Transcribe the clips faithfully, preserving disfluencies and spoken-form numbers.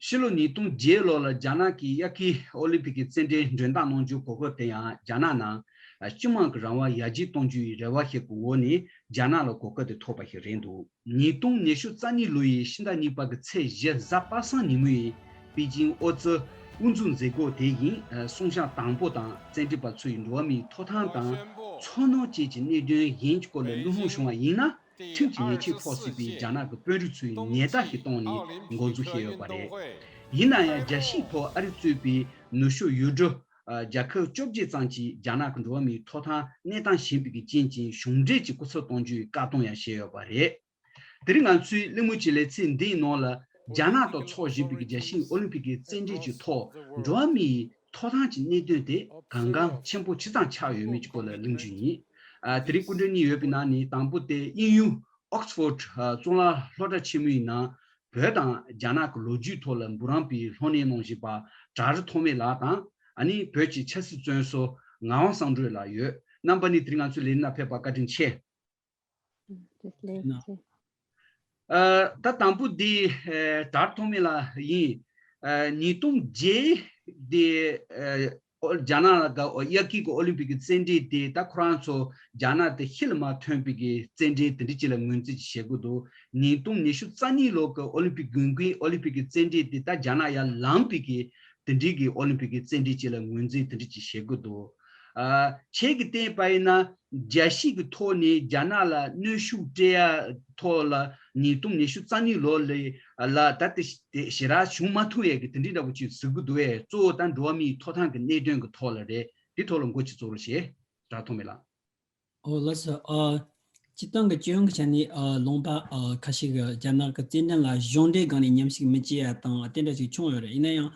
ཕྱི་ལོ་ཉིས་སྟོང་བརྒྱད་ལོ་ལ་རྒྱ་ནག་གིས་དབྱར་ཁའི་ཨོ་ལིམ་པིག་གི་རྩེད་འགྲན་མགྲོན་བདག་གནང་རྒྱུའི་གོ་སྐབས་དེ་ཡང་རྒྱ་ནག་ནང་སྤྱི་དམངས་ཀྱི་རང་དབང་ཡར་རྒྱས་གཏོང་རྒྱུའི་རེ་བ་ཞིག་གི་འོག་ནས་རྒྱ་ནག་ལ་གོ་སྐབས་དེ་ཐོབ་པ་ཞིག་རེད་འདུག་ཉིས་སྟོང་ཉི་ཤུ་རྩ་གཉིས་ལོ་ཡི་ཕྱི་ཟླ་གཉིས་པ་གི་ཚེས་བཞི་གཟའ་པ་སངས་ཉིན་མོ་ཡི་པེ་ཅིང་ཨོ་ཙི་དབུ་འཛུགས་མཛད་སྒོ་དེ་ཡིན། གསུང་བཤད་དང་པོ་དང་རྩེད་འགྲན་པ་ཚོ་ཡི་འགྲོ་བ་མིའི་ཐོབ་ཐང་དང་ཚོར་སྣང་བཅས་ཀྱི་གནད་དོན་གཞན་གྱི་སྐོར་ལ་བློ་སློང་བྱུང་བ་ཡིན་ན། ཁྲིམས་ཀྱི་ཉེས་ཆད་ཕོག་སྲིད་པའི་རྒྱ་ནག་གི་དཔོན་རིགས་ཚོའི་ཉེན་བརྡ་ཞིག་བཏང་ནས་འགོ་འཛུགས་བྱས་ཡོད་པ་རེད། ཡིན་ན་ཡང་རྒྱལ་སྤྱིའི་ཐོག་ཨ་རི་གཙོས་པའི་ནུབ་ཕྱོགས་ཡུལ་གྲུ་རྒྱལ་ཁབ་བཅོ་བརྒྱད་ཙམ་གྱིས་རྒྱ་ནག་གི་འགྲོ་བ་མིའི་ཐོབ་ཐང་གནས་སྟངས་ཞན་པའི་རྐྱེན་གྱིས་གཞུང་འབྲེལ་གྱི་སྐུ་ཚབ་གཏོང་རྒྱུའི་བཀག་སྡོམ་ཡང་བྱས་ཡོད་པ་རེད། དེ་རིང་ང་ཚོའི་གླེང་མོལ་གྱི་ལེ་ཚན་འདིའི་ནང་ལ་རྒྱ་ནག་ཏུ་འཚོགས་བཞིན་པའི་རྒྱལ་སྤྱིའི་ཨོ་ལིམ་པིག་གི་རྩེད་འགྲན་གྱི་ཐོག་འགྲོ་བ་མིའི་ཐོབ་ཐང་གི་གནད་དོན་དེ་གལ་འགངས་ཆེན་པོ་ཇི་ཙམ་ཆགས་ཡོད་མེད་ཀྱི་སྐོར་ལ་གླེང་རྒྱུ་ཡིན། ཨ། དེ་རིང་སྐུ་མགྲོན་གཉིས་ཡོད་པའི་ནང་ནས་དང་པོ་དེ་དབྱིན་ཡུལ་ཨོག་སི་ཕོར་ཌི་ཨ་གཙུག་ལག་སློབ་གྲྭ་ཆེན་མོའི་ནང་བོད་དང་རྒྱ་ནག་གི་ལོ་རྒྱུས་ཐོག་ལ་འབུམ་རམས་པའི་སློབ་གཉེར་གནང་བཞིན་པ་གྲགས་རི་ཐོགས་མེད་ལགས་དང་། ཨ་ནི་བོད་ཀྱི་ཆབ་སྲིད་བཙོན་ཟུར་ངག་དབང་བསམ་གྲུབ་ལགས་ཡོད། རྣམ་པ་གཉིས་དེ་རིང་ང་ཚོའི་ལས་རིམ་ནང་ཕེབས་པར་བཀའ་དྲིན་ཆེ། ཨ། ད་དང་པོ་འདི་ཨ་གྲགས་རི་ཐོགས་མེད་ལགས་ཡིན། ཨ། ཉིས་སྟོང་བརྒྱད་འདི་ཨ་ཨོ་རྒྱ་ནག་ལ་ག་ཨོ་དབྱར་ཁའི་གི་ཨོ་ལིམ་པིག་གི་རྩེད་འགྲན་དེ་ད་ཁོ་རང་ཚོ་རྒྱ་ནག་དེ་ཤི་ལ་མ་ཐོན་པའི་གི་རྩེད་འགྲན་དེ་འདྲ་ཅིག་ལ་ངོས་འཛིན་ཅིག་བྱེད་དགོས་འདུག་ཉིས་སྟོང་ཉི་ཤུ་རྩ་གཉིས་ལོ་གི་ཨོ་ལིམ་པིག་དགུན་ཁའི་ཨོ་ལིམ་པིག་གི་རྩེད་འགྲན་དེ་ད་རྒྱ་ནག་ཡར་ལངས་པའི་གི་དེ་འདྲའི་གི་ཨོ་ལིམ་པིག་གི་རྩེད་འགྲན་ཅིག་ལ་ངོས་འཛིན་དེ་འདྲ་ཅིག་བྱེད་དགོས་འདུག་ཨ། ཁྱེད་ཀྱིས་བལྟས་པ་ཡིན་ན་རྒྱལ་སྤྱི་གི་ཐོག་ནས་རྒྱ་ནག་ལ་གནོན་ཤུགས་སྤྲད་ཡ་ཐོག་ལ་ཉིས་སྟོང་ཉི་ཤུ་རྩ་གཉིས་ལོ་ལ་ལ་ད་དེ་དེ་ཞེ་དྲག་བྱུང་མ་ཐུབ་ཡས་ཀྱི་དེ་འདྲའི་འདྲ་པོ་ཅིག་གཟིགས་ཀྱི་འདུག་བས། གཙོ་བོ་ད་འགྲོ་བ་མིའི་ཐོབ་ཐང་གི་གནད་དོན་གྱི་ཐོག་ལ་རེད། དེ་ཐོག་ལ་མགོ་ཅིག་ཚོགས་རོགས་བྱེད། གྲགས་ཐོགས་མེད་ལགས། ཨོ་ལགས་སོ། ཨ། སྤྱིར་བཏང་གི་སྤྱི་ཡོངས་ཀྱི་ཆ་ནས་ཨ་ལུང་པ་ཨ་ཁ་ཤས་ཀྱིས་རྒྱ་ནག་གི་རྩེད་འགྲན་ལ་གཞུང་འབྲེལ་སྒང་ནས་མཉམ་ཞུགས་མི་བྱེད་ཡ་དང་དེ་འདྲ་ཞིག་བྱུང་ཡོད་རེད། ཡིན་ན་ཡང་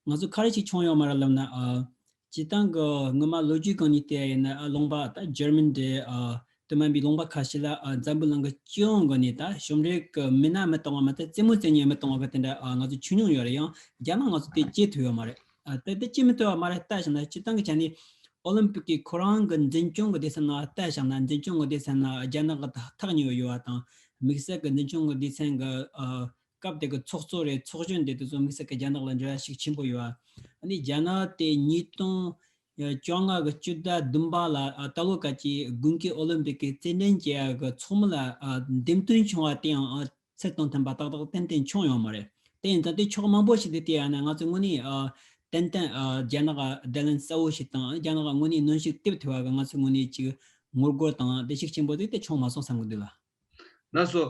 ང་ཚོ་ག་རེ་ཞིག་བྱུང་ཡོད་མ་རེད་ལབ་ན། ཨ། སྤྱིར་བཏང་གི་སྔོན་མ་ལོ་རྒྱུས་སྒང་ནས་བལྟས་ཡ་ཡིན་ན། ཨ་ལུང་པ་ད་འཇར་མན་རེད། ཨ་དེ་མིན་པའི་ལུང་པ་ཁ་ཤས་ལ་ཨ་འཛམ་བུ་གླིང་གི་སྤྱི་ཡོངས་སྒང་ནས་ད་གཞུང་འབྲེལ་གྱི་མི་སྣ་མི་གཏོང་བ་མ་གཏོགས་རྩེད་མོ་རྩེ་མཁན་མི་གཏོང་བ་གི་དེ་འདྲ་ཨ་ང་ཚོ་བྱུང་མྱོང་ཡོད་རེད། ཡང་རྒྱ་ནག་ང་ཚོ་དེ་བྱེད་ཐུབ་ཡོད་མ་རེད། ཨ་དེ་དེ་བྱེད་མི་ཐུབ་པ་མ་རེད། ལྟ་བཞག་ན་སྤྱིར་བཏང་གི་ཆ་ནས་ཨོ་ལིམ་པིག་གི་ཁོ་རང་གི་འཛིན་སྐྱོང་གི་སྡེ་ཚན་ནང་ལྟ་བཞག་ན། འཛིན་སྐྱོང་གི་སྡེ་ཚན་ནང་རྒྱ་ནག་གི་ཐག་ཉེ་བོ་ཡོད་པ་དང་། དམིགས་བསལ་གྱི་འཛིན་སྐྱོང་གི་སྡེ་ཚན་གྱི་ཨ་སྐབས་དེ་གི་ཚོགས་གཙོ་རེད། ཚོགས་གཞོན་དེ་དེ་ཚོ་དམིགས་བསལ་གྱི་རྒྱ་ནག་ལ་འབྲེལ་བ་ཤུགས་ཆེན་པོ་ཡོད་པ། ཨ་ནི་རྒྱ་ནག་དེ་ཉིས་སྟོང་བཅོ་ལྔ་གི་སྤྱི་ཟླ་བདུན་པ་ལ་ཨ་ཏཱ་ལོ་ཀ་གི་དགུན་ཁའི་ཨོ་ལིམ་པིག་གི་རྩེད་འགྲན་བྱེད་ཡ་གི་ཚོགས་མི་ལ་ཨ་འདེམས་ཐོན་བྱུང་བ་དེའང་ཨ་ཚད་དང་མཐུན་པ་ཏག་ཏག་ཏན་ཏན་བྱུང་ཡོད་མ་རེད། དེ་ཡིན་ཙང་དེ་ཕྱོགས་མང་པོ་ཞིག་ཏུ་བལྟས་ཡ་ན་ང་ཚོས་དངོས་གནས་ཨ་ཏན་ཏན་ཨ་རྒྱ་ནག་ཨ་བརྡ་ལན་གསལ་བོ་ཞིག་དང་། རྒྱ་ནག་ག་དངོས་གནས་གནོན་ཤུགས་ཐེབས་ཐུབ་པ་གི་ང་ཚོས་དངོས་གནས་ཅིག་ངོ་རྒོལ་དང་དེ་ཤུགས་ཆེན་པོ་ཞིག་དེ་བྱུང་མ་སོང་བསམ་གི་འདུག་ལགས། ལགས་སོ།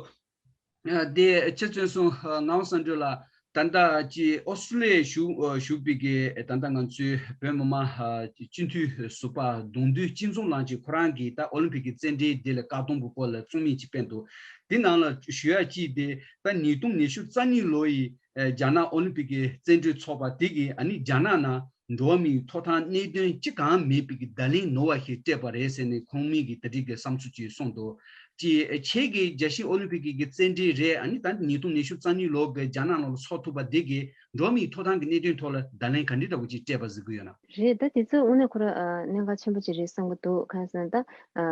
ཨ་དེ་ཆེ་བཙུན་སོང་། ཨ་ངག་དབང་བསམ་གྲུབ་ལགས། ད་ལྟ་ཅི་ཨོ་སི་ཀྲུ་ལི་ཡའི་བཞུགས་ཨ་བཞུགས་པའི་གི་ད་ལྟ་ང་ཚོའི་བོད་མི་མང་ཨ་སྤྱི་འཐུས་ཟུར་པ་གདོང་འདུས་སྐྱིད་འཛོམས་ལགས་ཀྱིས་ཁོ་རང་གིས་ད་ཨོ་ལིམ་པིག་གི་རྩེད་འགྲན་འདི་ལ་བཀག་སྡོམ་གྱི་སྐོར་ལ་རྩོམ་ཡིག་ཅིག་སྤེལ་འདུག་དེ་ནང་ལ་ཞུ་ཡ་ཅིག་དེ་ད་ཉིས་སྟོང་ཉི་ཤུ་རྩ་གཉིས་ལོ་ཡི་ཨ་རྒྱ་ནག་ཨོ་ལིམ་པིག་གི་རྩེད་འགྲན་ཚོགས་པ་དེ་གིས་ཨ་ནི་རྒྱ་ནག་ནང་འགྲོ་བ་མིའི་ཐོབ་ཐང་གནད་དོན་ཅི་གང་མེད་པའི་གི་བརྡ་ལན་ནོར་བ་ཞིག་སྤྲད་པ་རེད་ཟེར་ནས་ཁོང་མིག་གི་དེ་འདྲའི་གི་བསམ་ཚུལ་ཅིག་གསུངས་འདུག་ཅེས་ཁྱེད་ཀྱིས་རྒྱལ་སྤྱིའི་ཨོ་ལིམ་པིག་གི་གི་རྩེད་འགྲན་རེད། ཨ་ནི་ད་ཉིས་སྟོང་ཉི་ཤུ་རྩ་གཉིས་ལོ་གི་རྒྱ་ནག་ནང་ལ་ཚོགས་ཐུབ་པ་འདི་གིས་འགྲོ་བ་མིའི་ཐོབ་ཐང་གི་གནད་དོན་ཐོག་ལ་བརྡ་ལན་ག་འདྲའི་འདྲ་བོ་ཅིག་སྤྲད་པ་གཟིགས་ཀྱི་ཡོད་ན། རེད། ད་དེ་ཚོ་དངོས་གནས་ཁོ་རང་ཨ་གནད་འགག་ཆེན་པོ་ཅིག་རེད་བསམ་གྱི་འདུག་གང་ཡིན་ཟེར་ན་ད་ཨ་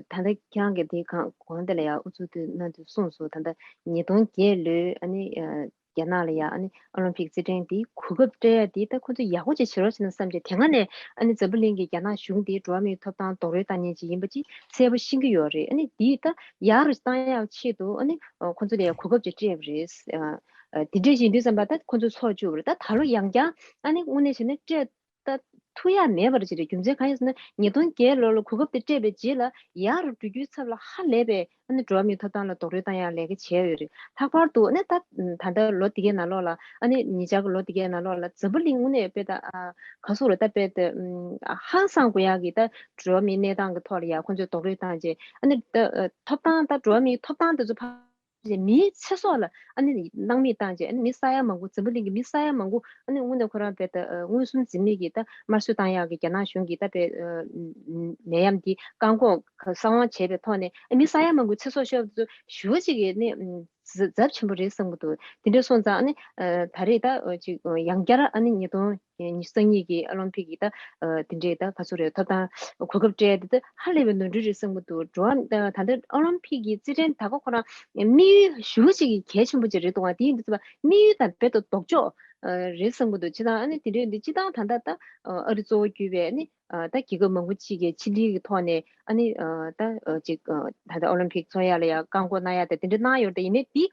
ད་ལྟ་ཁྱེད་རང་གིས་དེའི་གང་གོང་དེ་ལ་ཡང་ཨུ་ཚུགས་དེ་གནང་དུས་གསུངས་སོང་། ད་ལྟ་ཉིས་སྟོང་བརྒྱད་ལོའི་ཨ་ནི་ཨ་རྒྱ་ནག་ལ་ཡ་ཨ་ནི་ཨོ་ལིམ་པིག་རྩེད་འགྲན་དེ་གོ་སྐབས་སྤྲད་ཡ་དེ་ད་ཁོ་ཚོ་ཡག་པོ་ཅིག་བྱེད་རོགས་བྱེད་ན་བསམ་བྱས། དེ་སྔ་ནས་ཨ་ནི་འཛམ་བུ་གླིང་གི་རྒྱ་ནག་གཞུང་དེ་འགྲོ་བ་མིའི་ཐོབ་ཐང་རྡོག་རོལ་བཏང་མཁན་ཅིག་ཡིན་པ་ཅིག་གསལ་པོ་ཤེས་ཀྱི་ཡོད་རེད། ཨ་ནི་དེ་ད་ཡག་རུ་བཏང་ཡག་ཆེད་དུ་ཨ་ནི་ཁོ་ཚོ་ལ་ཡ་གོ་སྐབས་ཅིག་སྤྲད་པ་རེད། ཨ་དེ་འདྲ་ཞིག་ཡིན་དུས་ཙམ་པ་ད་ཁོ་ཚོ་ཚོགས་བཅུག་པ་རེད། ད་ད་ལོ་ཡང་བསྐྱར་ཨ་ནི་དངོས་གནས་བྱས་ན་སྤྲད་ད་ཐུབ་ཡག་མེད་པ་རེད་ཅིག་རེད། རྒྱུ་མཚན་གང་ཡིན་ཟེར་ན་ཉིས་སྟོང་བརྒྱད་ལོ་ལ་གོ་སྐབས་དེ་སྤྲད་པའི་རྗེས་ལ་ཡག་རུ་འགྲོ་རྒྱུའི་ཚབ་ལ་ཧ་ལས་པའི་ཨ་ནི་འགྲོ་བ་མིའི་ཐོབ་ཐང་ལ་རྡོག་རོལ་བཏང་ཡག་ལས་ཀ་བྱས་ཡོད་རེད། ལྷག་པར་དུ་ཨ་ནི་ད་ད་ལྟ་ལོ་འདི་གའི་ནང་ལོགས་ལ་ཨ་ནི་ཉེ་ཆར་གྱི་ལོ་འདི་གའི་ནང་ལོགས་ལ་འཛམ་བུ་གླིང་དངོས་གནས་དཔེ་ད་ཨ་ག་ཟེར་རེད། ད་དཔེ་ད་ཨ་ཧང་སང་དགོས་ཡག་གི་ད་འགྲོ་བ་མིའི་གནས་སྟངས་ཀྱི་ཐོག་ལ་ཡ་ཁོང་ཚོས་རྡོག་རོལ་བཏང་རྗེས་ཨ་ནི་ད་ཨ་ཐོབ་ཐང་ད་འགྲོ་བ་མིའི་ཐོབ་ཐང་དེ་ཚོ་ཕ་མིའི་ཚེ་སྲོག་ལ་ཨ་ནི་སྣང་མེད་བཏང་རྗེས་ཨ་ནི་མི་ས་ཡ་མང་པོ་འཛམ་བུ་གླིང་གི་མི་ས་ཡ་མང་པོ་ཨ་ནི་དངོས་གནས་ཁོ་རང་དཔེ་ད་ཨ་མངོན་སུམ་འཛེམས་མེད་ཀྱིས་ད་དམར་གསོད་བཏང་ཡག་གི་རྒྱ་ནག་གཞུང་གིས་ད་དཔེ་ཨ་ནད་ཡམས་འདི་བཀག་འགོག་གསང་བ་བྱས་པའི་ཐོག་ནས་ཨ་མི་ས་ཡ་མང་པོའི་ཚེ་སྲོག་ཤོར་བ་དེ་ཚོ་ཞེ་པོ་ཅིག་གི་ཨ་ནི་ ཚ་ཚབས་ཆེན་པོ་རེད་བསམ་གྱི་འདུག་དེ་འདྲ་སོང་ཙང་ཨ་ནི་ད་རེས་ད་ཅིག་ཡང་བསྐྱར་ཨ་ནི་ཉིས་སྟོང་ཉི་ཤུ་རྩ་གཉིས་ཀྱི་ཨོ་ལིམ་ཕིག་གི་ད་དེ་འདྲའི་ད་ག་ཚོད་རེད། ཐོབ་ཐང་གོ་སྐབས་སྤྲད་དེ་ད་ཧ་ལས་པའི་ནོར་འཁྲུལ་རེད་བསམ་གྱི་འདུག་འགྲོ་བ་ད་ད་ལྟ་ཨོ་ལིམ་ཕིག་གི་རྩེད་འགྲན་ད་ག་ཁོ་རང་དམིགས་ཡུལ་ཞེ་པོ་ཅིག་གལ་ཆེན་པོ་ཅིག་རེད་འདུག་བ། དེ་ཡིན་དུས་ཙམ་པ་དམིགས་ཡུལ་དང་རྦད་དེ་ལྡོག་ཕྱོགས་རེད་བསམ་གྱི་འདུག་བྱས་ཙང་ཨ་ནི་དེ་འདྲའི་འདི་སྤྱི་བཏང་ད་ལྟ་ད་ཨ་རི་གཙོ་བོ་གྱུར་པའི་ཨ་ནི་ད་རྒྱལ་ཁབ་མང་པོ་ཅིག་གིས་ཕྱི་འབྲེལ་གྱི་ཐོག་ནས་ཨ་ནི་ད་ཅིག་ད་ལྟ་ཨོ་ལིམ་ཕིག་ཚོགས་ཡ་ལ་ཡ་བཀག་འགོག་གནང་ཡ་དེ་དེ་འདྲ་གནང་ཡོད་རེད། ཡིན་ནའི་དེ་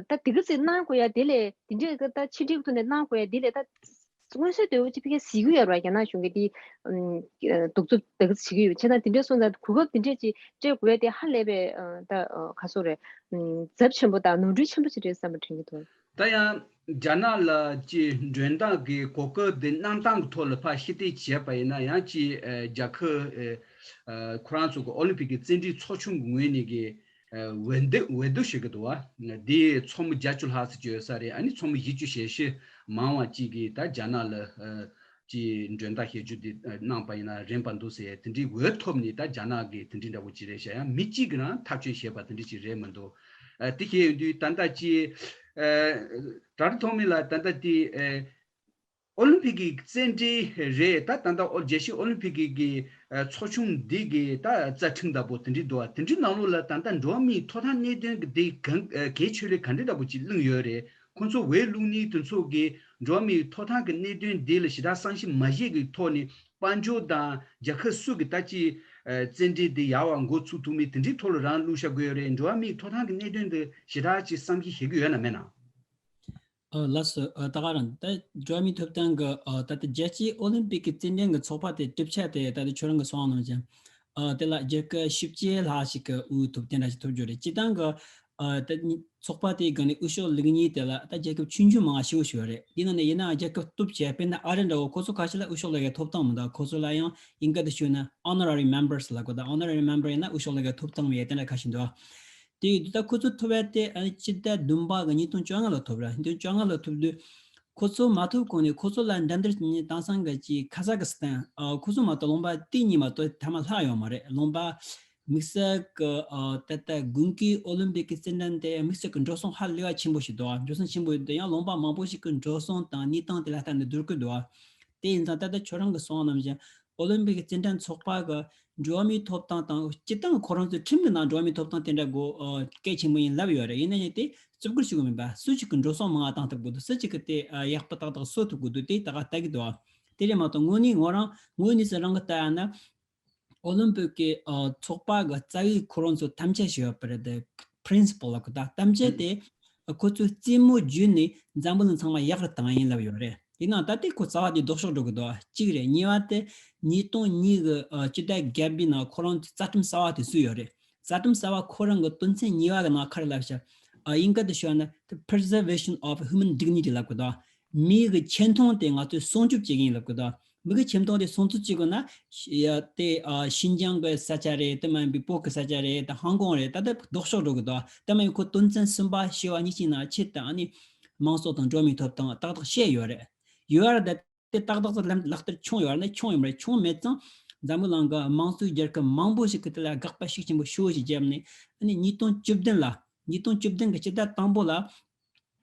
ད་དེ་ག་ཚོད་གནང་དགོས་ཡ་དེ་ལས་དེ་འདྲའི་ད་ཕྱི་འབྲེལ་གྱི་ཐོག་ནས་གནང་དགོས་ཡ་དེ་ལས་ད་མངོན་གསལ་དོད་པོ་ཅིག་ཕ་གིར་གཟིགས་ཀྱི་ཡོད་རེད་བ། རྒྱ་ནག་གཞུང་གིས་དེ་གདུག་རྩུབ་ད་ག་ཚོད་བྱེད་ཀྱི་ཡོད་བྱས་ཙང་དེ་འདྲ་སོང་ཙང་གོ་སྐབས་དེ་འདྲས་ཅིག་སྤྲད་དགོས་ཡ་དེ་ཧ་ལས་པའི་ད་ག་ཚོད་རེད། ཚབས་ཆེན་པོ་དང་ནོར་འཁྲུལ་ཆེན་པོ་ཅིག་རེད་བསམ་པ་དྲན་གྱི་འདུག་ད་ཡང་རྒྱ་ནག་ལ་ཅིག་མགྲོན་བདག་གི་གོ་སྐབས་དེ་གནང་སྟངས་ཀྱི་ཐོག་ལ་ཕར་ཤེས་ལྟ་བྱས་པ་ཡིན་ན་ཡང་ཅིག་ཨ་རྒྱལ་ཁབ་ཨ་ཨ་ཁོ་རང་ཚོ་གི་ཨོ་ལིམ་པིག་གི་རྩེད་འགྲན་ཚོགས་ཆུང་གི་ངོས་ནས་ཀྱི་ཨ་འོས་བསྡུ་འོས་བསྡུ་བྱེད་ཀྱི་འདུག་བ། འདི་ཚོགས་མི་བརྒྱད་ཅུ་ལྷག་ཙམ་ཅིག་ཡོད་ས་རེད། ཨ་ནི་ཚོགས་མི་བཞི་བཅུ་ཞེ་བཞི་མང་བ་ཅིག་གིས་ད་རྒྱ་ནག་ལ་ཨ་ཅིག་མགྲོན་བདག་ཞལ་བསྒྱུར་འདི་གནང་པ་ཡིན་ན་རན་པ་འདུག་ཟེར་དེ་འདྲའི་འོས་ཐོབ་ནས་ད་རྒྱ་ནག་གི་དེ་འདྲའི་འདྲ་བོ་ཅིག་རེད་ཤག་ཡང་མི་གཅིག་གིས་རང་ཐག་གཅོད་བྱས་པ་དེ་འདྲ་ཅིག་རེད་མི་འདུག་ཨ་དེ་བྱས་ཡོང་དུས་ད་ལྟ་ཅིག་ཨ་གྲྭ་བསྟན་ཐོགས་མེད་ལགས་ད་ལྟ་དེ་ཨ་ཨོ་ལིམ་པིག་གི་རྩེད་འགྲན་རེད། ད་ད་ལྟ་ཨོ་རྒྱལ་སྤྱིའི་ཨོ་ལིམ་པིག་གི་གི་ཨ་ཚོགས་ཆུང་འདི་གི་ད་རྩ་ཁྲིམས་ལྟ་བུ་དེ་འདྲའི་འདུག་བ། དེ་འདྲའི་ནང་ལོགས་ལ་ད་ལྟ་འགྲོ་བ་མིའི་ཐོབ་ཐང་གནད་དོན་གི་དེ་གང་ཨ་གལ་ཆེ་ལོས་ག་འདྲ་ལྟ་བུ་ཅིག་གླེང་ཡོད་རེད། ཁོང་ཚོ་འོས་བླུག་མཁན་དེ་ཚོ་གིས་འགྲོ་བ་མིའི་ཐོབ་ཐང་གི་གནད་དོན་འདི་ལ་ཞེ་དྲག་བསམ་ཤེས་མ་བྱས་ཀྱི་ཐོག་ནས་དཔལ་འབྱོར་དང་རྒྱལ་ཁབ་སུ་གི་ད་ཅི་ཨ་རྩེད་འགྲན་འདི་ཡག་པ་འགོ་ཚུགས་ཐུབ་མིན་དེ་འདྲའི་ཐོག་ལ་རང་བླུག་བཞག་དགོས་ཡོད་རེད། འགྲོ་བ་མིའི་ཐོབ་ཐང་གི་གནད་དོན་འདི་ཞེ་དྲག་ཅིག་བསམ་ཤེས་བྱེད་ཀྱི་ཡོད་ན་མེད་ན། ཨ་ལགས་སོ། ཨ་ད་ག་རང་ད་འགྲོ་བ་མིའི་ཐོབ་ཐང་གི་ཨ་ད་ལྟ་རྒྱལ་སྤྱིའི་ཨོ་ལིམ་པིག་གི་རྩེད་འགྲན་གྱི་ཚོགས་པ་དེ་གྲུབ་ཆ་དེ་ད་ལྟ་ཁྱོད་རང་གི་གསུང་བ་ནང་བཞིན་ཨ་དེ་ལ་རྒྱལ་ཁབ་བཞི་བཅུ་ལྷག་ཞིག་གི་འོས་ཐོབ་དེ་འདྲ་ཞིག་ཐོབ་རྒྱུ་རེད། སྤྱི་བཏང་གི་ཨ་ད་ཚོགས་པ་དེའི་སྒང་ནས་འོས་ཤོག་བླུག་མཁན་དེ་ལ་ད་རྒྱལ་ཁབ་ཆུང་ཆུང་མང་ང་ཞེ་པོ་ཞིག་ཡོད་རེད། དེ་ནང་ནས་ཡིན་ནའང་རྒྱལ་ཁབ་སྟོབས་ཆེ་དཔེར་ན་ཨ་རི་འདྲ་བོ་ཁོ་ཚོ་ཁ་ཤས་ལ་འོས་ཤོག་བླུག་ཡ་ཐོབ་ཐང་མི་འདུག་ཁོ་ཚོ་ལ་ཡང་ཡིན་ག་དུ་ཞུས་ན་honorary members ལབ་དགོས། ད་honorary member ཡིན་ན་འོས་ཤོག་བླུག་ཡ་ཐོབ་ཐང་མེད་དེ་འདྲ་ཁ་ཤས་འདུག་དེ་ཡོད་དུས་ད་ཁོ་ཚོ་ཐོབ་ཡ་དེ་ཨ་ནི་སྤྱི་ཟླ་བདུན་པ་གི་ཉིས་སྟོང་བཅོ་ལྔ་ལ་ཐོབ་ར། ཉིས་སྟོང་བཅོ་ལྔ་ལ་ཐོབ་དུས་ཁོ་ཚོ་མ་ཐོབ་གོང་ནས་ཁོ་ཚོ་ལ་འགྲན་བསྡུར་བྱེད་མཁན་དེང་སང་གི་ཅིག་ཁ་ཟག་གི་སི་ཐན་ཨ་ཁོ་ཚོ་མ་གཏོགས་ལུང་པ་དེ་གཉིས་མ་གཏོགས་ཐ་མ་ལྷག་ཡོད་མ་རེད། ལུང་པ་དམིགས་བསལ་གི་ཨ་ད་ལྟ་དགུན་ཁའི་ཨོ་ལིམ་པིག་གི་རྩེད་འགྲན་དེ་དམིགས་བསལ་གི་འགྲོ་སོང་ཧ་ལས་པ་ཆེན་པོ་ཞིག་འདུག་འགྲོ་སོང་ཆེན་པོ་ཡོད་དུས་ཡང་ལུང་པ་མང་པོ་ཞིག་གི་འགྲོ་སོང་དང་གནས་སྟངས་དེ་ལ་ལྟ་ནས་བསྡུར་གི་འདུག་དེ་ཡིན་ཙང་ད་ལྟ་ཁྱོད་རང་གི་གསུང་བ་ནང་བཞིན་ཨོ་ལིམ་པིག་གི་རྩེད་འགྲན་ཚོགས་པ་གི་འགྲོ་བ་མིའི་ཐོབ་ཐང་དང་སྤྱི་བཏང་ཁོ་རང་ཚོའི་ཁྲིམས་ཀྱི་ནང་འགྲོ་བ་མིའི་ཐོབ་ཐང་དེ་འདྲ་དགོས་ཨ་གལ་ཆེན་པོ་ཡིན་ལབ་ཡོད་རེད། ཡིན་ན་ཡང་དེ་བརྩི་བཀུར་ཞུ་གི་མིན་པ། སུ་གཅིག་གིས་འགྲོ་སོང་མང་བ་བཏང་ཐུབ་དགོས་འདུག་སུ་གཅིག་གིས་དེ་ཨ་ཡག་པོ་ཏག་ཏག་བཟོ་ཐུབ་དགོས་འདུག་དེ་ད་ག་ལྟ་གི་འདུག་དེ་རེད་མ་གཏོགས་དངོས་གནས་ངོ་རང་དངོས་གནས་སུ་རང་གི་ལྟ་ཡ་ན་ཨོ་ལིམ་པིག་གི་ཨ་ཚོགས་པ་གི་རྩ་བའི་ཁོ་རང་ཚོ་དམ་བཅའ་ཞིག་ཡོད་པ་རེད། དེ་principle ལབ་གི་ད་དམ་བཅའ་དེ་ཁོ་ཚོས་རྩེད་མོ་བརྒྱུད་ནས་འཛམ་བུ་གླིང་ཚང་མ་ཡག་རུ་བཏང་ཡིན་ལབ་ཡོད་རེད། ཡིན་ནའང་ད་ལྟའི་ཁོ་རྩ་བ་དེ་ལྡོག་ཕྱོགས་འགྲོ་གི་འདུག་གཅིག་རེད། གཉིས་པ་དེ་ཉིས་སྟོང་གཉིས་གི་ཨ་སྤྱི་ཟླ་བརྒྱད་པའི་ནང་ཁོ་རང་ཚོ་རྩ་ཁྲིམས་གསར་བ་དེ་བཟོས་ཡོད་རེད། རྩ་ཁྲིམས་གསར་བ་ཁོ་རང་གི་དོན་ཚན་གཉིས་པ་གི་ནང་ག་རེ་ལབ་ཤག་ཨ་དབྱིན་སྐད་དུ་ཞུ་བ་ན་the preservation of human dignity ལབ་གི་འདུག་མིའི་གི་ཆེ་མཐོང་དེ་ང་ཚོས་སྲུང་སྐྱོབ་བྱེད་ཀྱི་ཡིན་ལབ་གི་འདུག་མི་གི་ཆེ་མཐོང་དེ་སྲུང་སྐྱོབ་བྱེད་དགོས་ན་ཡ་དེ་ཨ་ཤིན་ཅང་གི་ས་ཆ་རེད། དེ་མ་ཡིན་པའི་བོད་ཀྱི་ས་ཆ་རེད། ད་ཧང་ཀོང་རེད། ད་ལྟ་ལྡོག་ཕྱོགས་འགྲོ་གི་འདུག་དེ་མ་ཡིན་ཁོ་དོན་ཚན་གསུམ་པ་བཞི་བ་གཉིས་ཀྱི་ནང་ཆེད་དུ་ཨ་ནི་མང་གཙོ་དང་འགྲོ་བ་མིའི་ཐོབ་ཐང་ཏག་ཏག་བཤད་ཡོད་རེད། ཡོད་རེད། ད་དེ་ཏག་ཏག་ཏུ་ལམ་ལག་བསྟར་བྱུང་ཡོད་རེད་ན་བྱུང་ཡོད་མ་རེད། བྱུང་མེད་ཙང་འཛམ་བུ་གླིང་གི་དམངས་གཙོའི་རྒྱལ་ཁབ་མང་པོ་ཞིག་གིས་དེ་ལ་དགག་པ་ཤུགས་ཆེན་པོ་ཞེ་པོ་ཞིག་བརྒྱབ་ནས་ཨ་ནི་ཉིས་སྟོང་བཅུ་བདུན་ལ་ཉིས་སྟོང་བཅུ་བདུན་གི་སྤྱི་ཟླ་དང་པོ་ལ་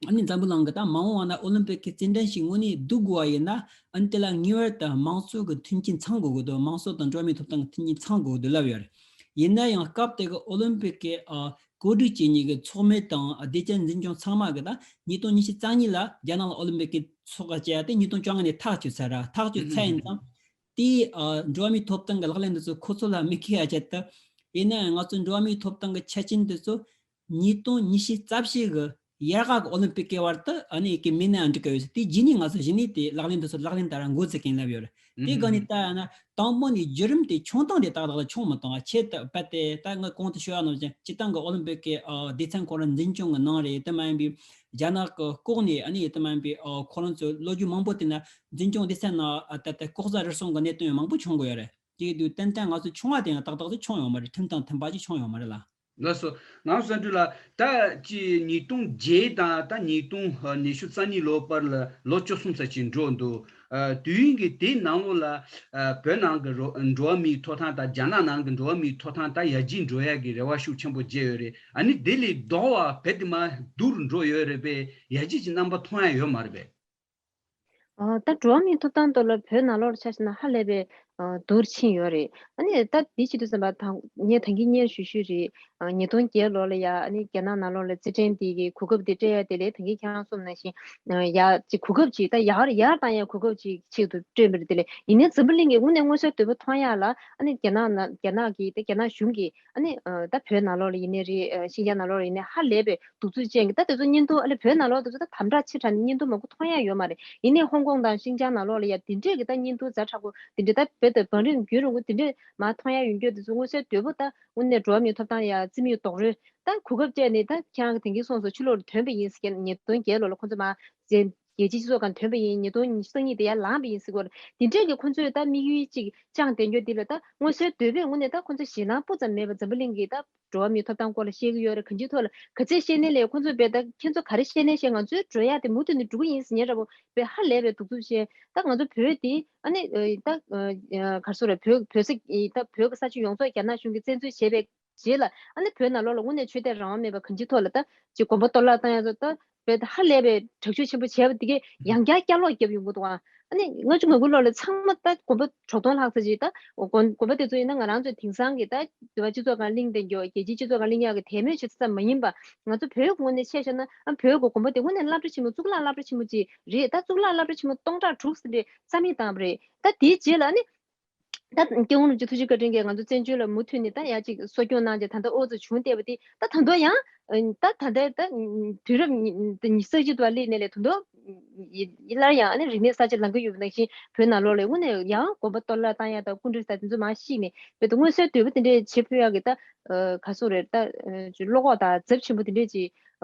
ཨ་ནི་འཛམ་བུ་གླིང་གི་ད་མ་འོངས་པ་ན་ཨོ་ལིམ་པིག་གི་རྩེད་འགྲན་ཞིག་དངོས་གནས་བསྡུ་དགོས་པ་ཡིན་ན་ཨ་ནི་དེ་ལ་ངེས་པར་དུ་དམངས་གཙོ་གི་མཐུན་རྐྱེན་ཚང་དགོས་ཀྱི་འདུག་དམངས་གཙོ་དང་འགྲོ་བ་མིའི་ཐོབ་ཐང་གི་མཐུན་རྐྱེན་ཚང་དགོས་ཀྱི་འདུག་ལབ་ཡོད་རེད། ཡིན་ན་ཡང་སྐབས་དེ་གི་ཨོ་ལིམ་པིག་གི་ཨ་གོ་སྒྲིག་བྱེད་མཁན་གྱི་ཚོགས་མི་དང་སྡེ་ཚན་འཛིན་སྐྱོང་ཚང་མ་གི་ད་ཉིས་སྟོང་ཉི་ཤུ་རྩ་གཉིས་ལ་རྒྱ་ནག་ལ་ཨོ་ལིམ་པིག་གི་ཚོགས་པ་བཅས་ཏེ་ཉིས་སྟོང་བཅོ་ལྔ་ནས་ཐག་གཅོད་ཚར་ར། ཐག་གཅོད་ཚར་ཡིན་ཙང་དེའི་ཨ་འགྲོ་བ་མིའི་ཐོབ་ཐང་གི་ལག་ལེན་དེ་ཚོ་ཁོ་ཚོ་ལ་མི་ཁེལ་ཡ་ཆེད་དུ་ཡིན་ན་ཡང་ང་ཚོ་འགྲོ་བ་མིའི་ཐོབ་ཐང་གི་ཆ་རྐྱེན་དེ་ཚོ་ཉིས་སྟོང་ཉི་ཤུ་རྩ་བཞི་གི་ཡར་ཁ་གི་ཨོ་ལིམ་པིག་གི་བར་དུ་ཨ་ནི་ཀི་མི་ནས་འགྲིག་གི་ཡོད་ཟེར། དེ་རྗེས་ནས་ང་ཚོ་གཞི་ནས་དེ་ལག་ལེན་དུ་སོ་ལག་ལེན་བསྟར་འགོ་འཛུགས་མཁན་ལབ་ཡོད་རེད། དེ་སྒང་ནས་ལྟ་ཡ་ན་དང་པོ་ནས་བརྒྱུད་རིམ་དེ་བྱུང་སྟངས་དེ་ཏག་ཏག་ལ་བྱུང་མི་བཏང་བ་ཆེད་དུ་རྦད་དེ་ད་ངས་གོང་དུ་ཞུ་བ་ནང་བཞིན་སྤྱི་བཏང་གི་ཨོ་ལིམ་པིག་གི་ཨ་སྡེ་ཚན་ཁོ་རང་འཛིན་སྐྱོང་གི་ནང་རེད། དེ་མ་ཡིན་པའི་རྒྱ་ནག་གི་ལྐོག་ནས་ཨ་ནི་དེ་མ་ཡིན་པའི་ཨ་ཁོ་རང་ཚོའི་ལོ་རྒྱུས་མང་པོ་དེ་ན་འཛིན་སྐྱོང་སྡེ་ཚན་ནང་ཨ་ད་ལྟ་ལྐོག་ཟ་རུལ་སུངས་གི་གནད་དོན་ཡང་མང་པོ་བྱུང་གི་ཡོད་རེད། དེ་དུས་ཏན་ཏན་ང་ཚོ་བྱུང་བ་དེ་ཡང་ཏག་ཏག་ཏུ་བྱུང་ཡོད་མ་རེད། ཁྲིམས་དང་མཐུན་པ་ཅིག་བྱུང་ཡོད་མ་རེད་ལ། ལགས་སོ། ངག་དབང་བསམ་གྲུབ་ལགས། ད་ཅི་ཉིས་སྟོང་བརྒྱད་དང་ད་ཉིས་སྟོང་ཉི་ཤུ་རྩ་གཉིས་ལོ་བར་ལ་ལོ་བཅུ་གསུམ་ཙམ་ཅིག་འགྲོ་འདུག་ཨ། དུས་ཡུན་གྱི་དེའི་ནང་ལོགས་ལ། ཨ། བོད་ནང་གི་རོ་འགྲོ་བ་མིའི་ཐོབ་ཐང་དང་རྒྱ་ནག་ནང་གི་འགྲོ་བ་མིའི་ཐོབ་ཐང་ད་ཡར་རྒྱས་འགྲོ་ཡ་གི་རེ་བ་ཤུགས་ཆེན་པོ་བརྗེ་ཡོད་རེད། ཨ་ནི་དེ་ལས་ལྡོག་པ་རྦད་དེ་མར་སྡུག་རུ་འགྲོ་ཡོད་རེད་པས། ཡར་རྒྱས་ཀྱི་རྣམ་པ་མཐོང་ཡ་ཡོད་མ་རེད་པས། ཨ། ད་འགྲོ་བ་མིའི་ཐོབ་ཐང་ཐོག་ལ་བོད་ནང་ལོགས་ལ་ཆ་བཞག་ན་ཧ་ལས་པའི་ཨ་སྡུག་རུ་ཕྱིན་ཡོད་རེད། ཨ་ནི་ད་འདི་བྱེད་དུས་ཙམ་པ་དང་ངས་ད་གིན་སྔོན་ཞུས་ཞུས་རེད། ཨ། ཉིས་སྟོང་བརྒྱད་ལོ་ལ་ཡ་ཨ་ནི་རྒྱ་ནག་ནང་ལོགས་ལ་རྩེད་འགྲན་དེ་གི་གོ་སྐབས་དེ་སྤྲད་ཡ་དེ་ལས་ད་གིན་ཁྱེད་རང་གསུངས་ནང་བཞིན། ཨ། ཡ་ཅིག་གོ་སྐབས་ཅིག་ད་ཡར་ཡར་བཏང་ཡ་གོ་སྐབས་ཅིག་ཆེད་དུ་སྤྲད་པ་རེད། དེ་ལས་ཡིན་ནའི་འཛམ་བུ་གླིང་གི་དངོས་གནས་དངོས་ཟོག་དོད་པོ་མཐོང་ཡ་ལ་ཨ་ནི་རྒྱ་ནག་ནང་རྒྱ་ནག་གི་ད་རྒྱ་ནག་གཞུང་གིས་ཨ་ནི་ཨ་ད་བོད་ནང་ལོགས་ལ་ཡིན་ནའི་རེད། ཨ། ཤིན་ཅང་ནང་ལོགས་ལ་ཡིན་ནའི་ཧ་ལས་པའི་གདུག་རྩུབ་ཅན་གྱི་ད་དེ་ཚོ་བརྙན་ཐུང་ཨ་ནི་བོད་ནང་ལོགས་དེ་ཚོ་ད་དམ་དྲག་ཆེ་དྲགས་ནས་བརྙན་ཐུང་མང་པོ་མཐོང་ཡ་ཡོད་མ་རེད། ཡིན་ནའི་ཧོང་ཀོང་དང་ཤིན་ཅང་ནང་ལོགས་ལ་ཡ་དེ་འདྲས་ཀྱི་ད་བརྙན་ཐུང་ཛ་དྲག་པོ་དེ་འདྲས་ད་བོད་དང་བང་རིམ་རྒྱུན་རིང་པོ་དེ་འདྲས་མར་མཐོང་ཡ་ཡོད་རྒྱུ་དེ་ཚོ་དངོས་གནས་དོད་པོ་ད་དངོས་གནས་འགྲོ་བ་མིའི་ཐོབ་ཐང་ཡ་རྩིས་མེད་རྡོག་རོལ་ད་གོ་སྐབས་སྤྲད་ནས་ད་ཁྱེད་རང་གི་དེང་གི་སོང་སོ་ཕྱི་ལོགས་ལ་ཐོན་པ་ཡིན་ཟེར་མཁན་ཉིས་སྟོང་བརྒྱད་ལོ་ལ་ཁོང་ཚོ་མར་རྒྱལ་སྤྱིའི་སྤྱི་ཚོགས་སྒང་ཐོན་པ་ཡིན། ཉིས་སྟོང་ཉི་ཤུ་རྩ་གཉིས་དེ་ཡར་ལངས་པ་ཡིན་ཟེར་གོ་རེད། དེ་འདྲས་ཀྱི་ཁོང་ཚོས་ད་དམིགས་ཡུལ་གཅིག་བཅངས་བསྡད་རྒྱུ་དེ་ལ་ད་མངོན་གསལ་དོད་པོས་དངོས་གནས་ད་ཁོང་ཚོ་ཞེད་སྣང་སྤུ་ཙམ་མེད་པ་འཛམ་བུ་གླིང་གི་ད་འགྲོ་བ་མིའི་ཐོབ་ཐང་སྐོར་ལ་བཤད་ཀྱི་ཡོད་རེད། གང་ཅིའི་ཐོག་ལ་ག་ཚད་བཤད་ནའི་ལས་ཁོང་ཚོས་བས་ད་ཁྱེད་ཚོ་ག་རེ་བཤད་ནའི་བཤད། ང་ཚོའི་འགྲོ་ཡ་དེ་མུ་མཐུད་ནས་འགྲོ་གི་ཡིན་ཟེར་མཁན་འདྲ་པོ་བས་ཧ་ལས་པའི་གདུག་རྩུབ་བཤད། ད་ང་ཚོ་བོད་དེ་ཨ་ནི་ད་ག་རེ་ཟེར་རེད། བོད་བོད་ས་ད་བོད་ཀྱི་ས་ཆ་ཡོངས་རྫོགས་རྒྱ་ནག་གཞུང་གིས་བཙན་འཛུལ་བྱས་པའི་རྗེས་ལ་ཨ་ནི་བོད་ནང་ལོགས་ལ་དངོས་གནས་ཆོས་དད་རང་དབང་མེད་པ་གང་ཅིའི་ཐོག་ལ་ད་ཅིག་དགོན་པ་གཏོར་བརླག་བཏང་ཡ་ཚོ་ད་བོད་ཧ་ལས་པའི་དྲག་སྤྱོད་ཆེན་པོ་བྱས་པ་དེ་གས་ཡང་བསྐྱར་བསྐྱར་ལོག་བརྒྱབ་ཡོང་གི་འདུག་ཨ་ནི་ལྔ་བཅུ་ང་དགུ་ལོ་ལ་ཚང་མ་ད་དགོན་པ་གྲོག་སྟོང་ལྷག་ཙམ་ཅིག་ད་དགོན་དགོན་པ་དེ་ཚོ་ཡིན་ན་ང་རང་ཚོའི་དེང་སང་གི་ད་འདི་བ་སྤྱི་ཚོགས་སྒང་གླེང་བསྡད་རྒྱུ་རྒྱལ་སྤྱིའི་སྤྱི་ཚོགས་སྒང་གླེང་ཡག་གི་དད་མོས་བྱེད་ས་ཙམ་མ་ཡིན་པ་ང་ཚོ་བོད་ཀྱི་ངོས་ནས་བཤད་བཞག་ན་ཨ་བོད་ཀྱི་དགོན་པ་དེ་དངོས་གནས་སློབ་གྲྭ་ཆེན་མོ་གཙུག་ལག་སློབ་གྲྭ་ཆེན་མོ་ཅིག་རེད། ད་གཙུག་ལག་སློབ་གྲྭ་ཆེན་མོ་སྟོང་ཕྲག་དྲུག་ཙམ་རེད་རྩ་མེད་བཏང་བ་རེད། ད་དེའི་རྗེས་ལ་ཨ་ནི། ད་སྐྱབས་མགོན་རིན་པོ་ཆེ་ཐུགས་རྗེ་བཀའ་དྲིན་གྱིས་ང་ཚོ་བཙན་བྱོལ་ལ་མུ་མཐུད་ནས་ད་ཡ་གཅིག་གསོ་སྐྱོང་གནང་བྱས་ད་ལྟ་ཨོ་ཙི་བྱུང་བསྡད་པ་དེ་ད་ད་དུང་ཡང་ད་ད་ལྟའི་ད་དུས་རབས་ཉི་ཉི་ཉི་ཤུ་རྩ་གཅིག་ཏུ་སླེབས་ནས་ལས་ད་དུང་ཡི་སླར་ཡང་ཨ་ནི་རིག་གནས་གསར་བརྗེ་ལང་གི་ཡོད་པ་ནང་བཞིན་བོད་ནང་ལོགས་ལ་དངོས་གནས་ཡང་དགོན་པ་གཏོར་བརླག་བཏང་ཡ་དང་སྐུ་མགྲོན་ཟེར་དེ་ཚོ་མར་བཤིག་ནས་བོད་དུ་དངོས་གསལ་དོད་པོ་དེ་འདྲས་བྱེད་ཕོད་ཡ་གི་ད་ག་ཟེར་རེད། ད་བློ་ཁོག་དང་རྫབ་ཆེན་པོ་དེ་འདྲས་ཅིག་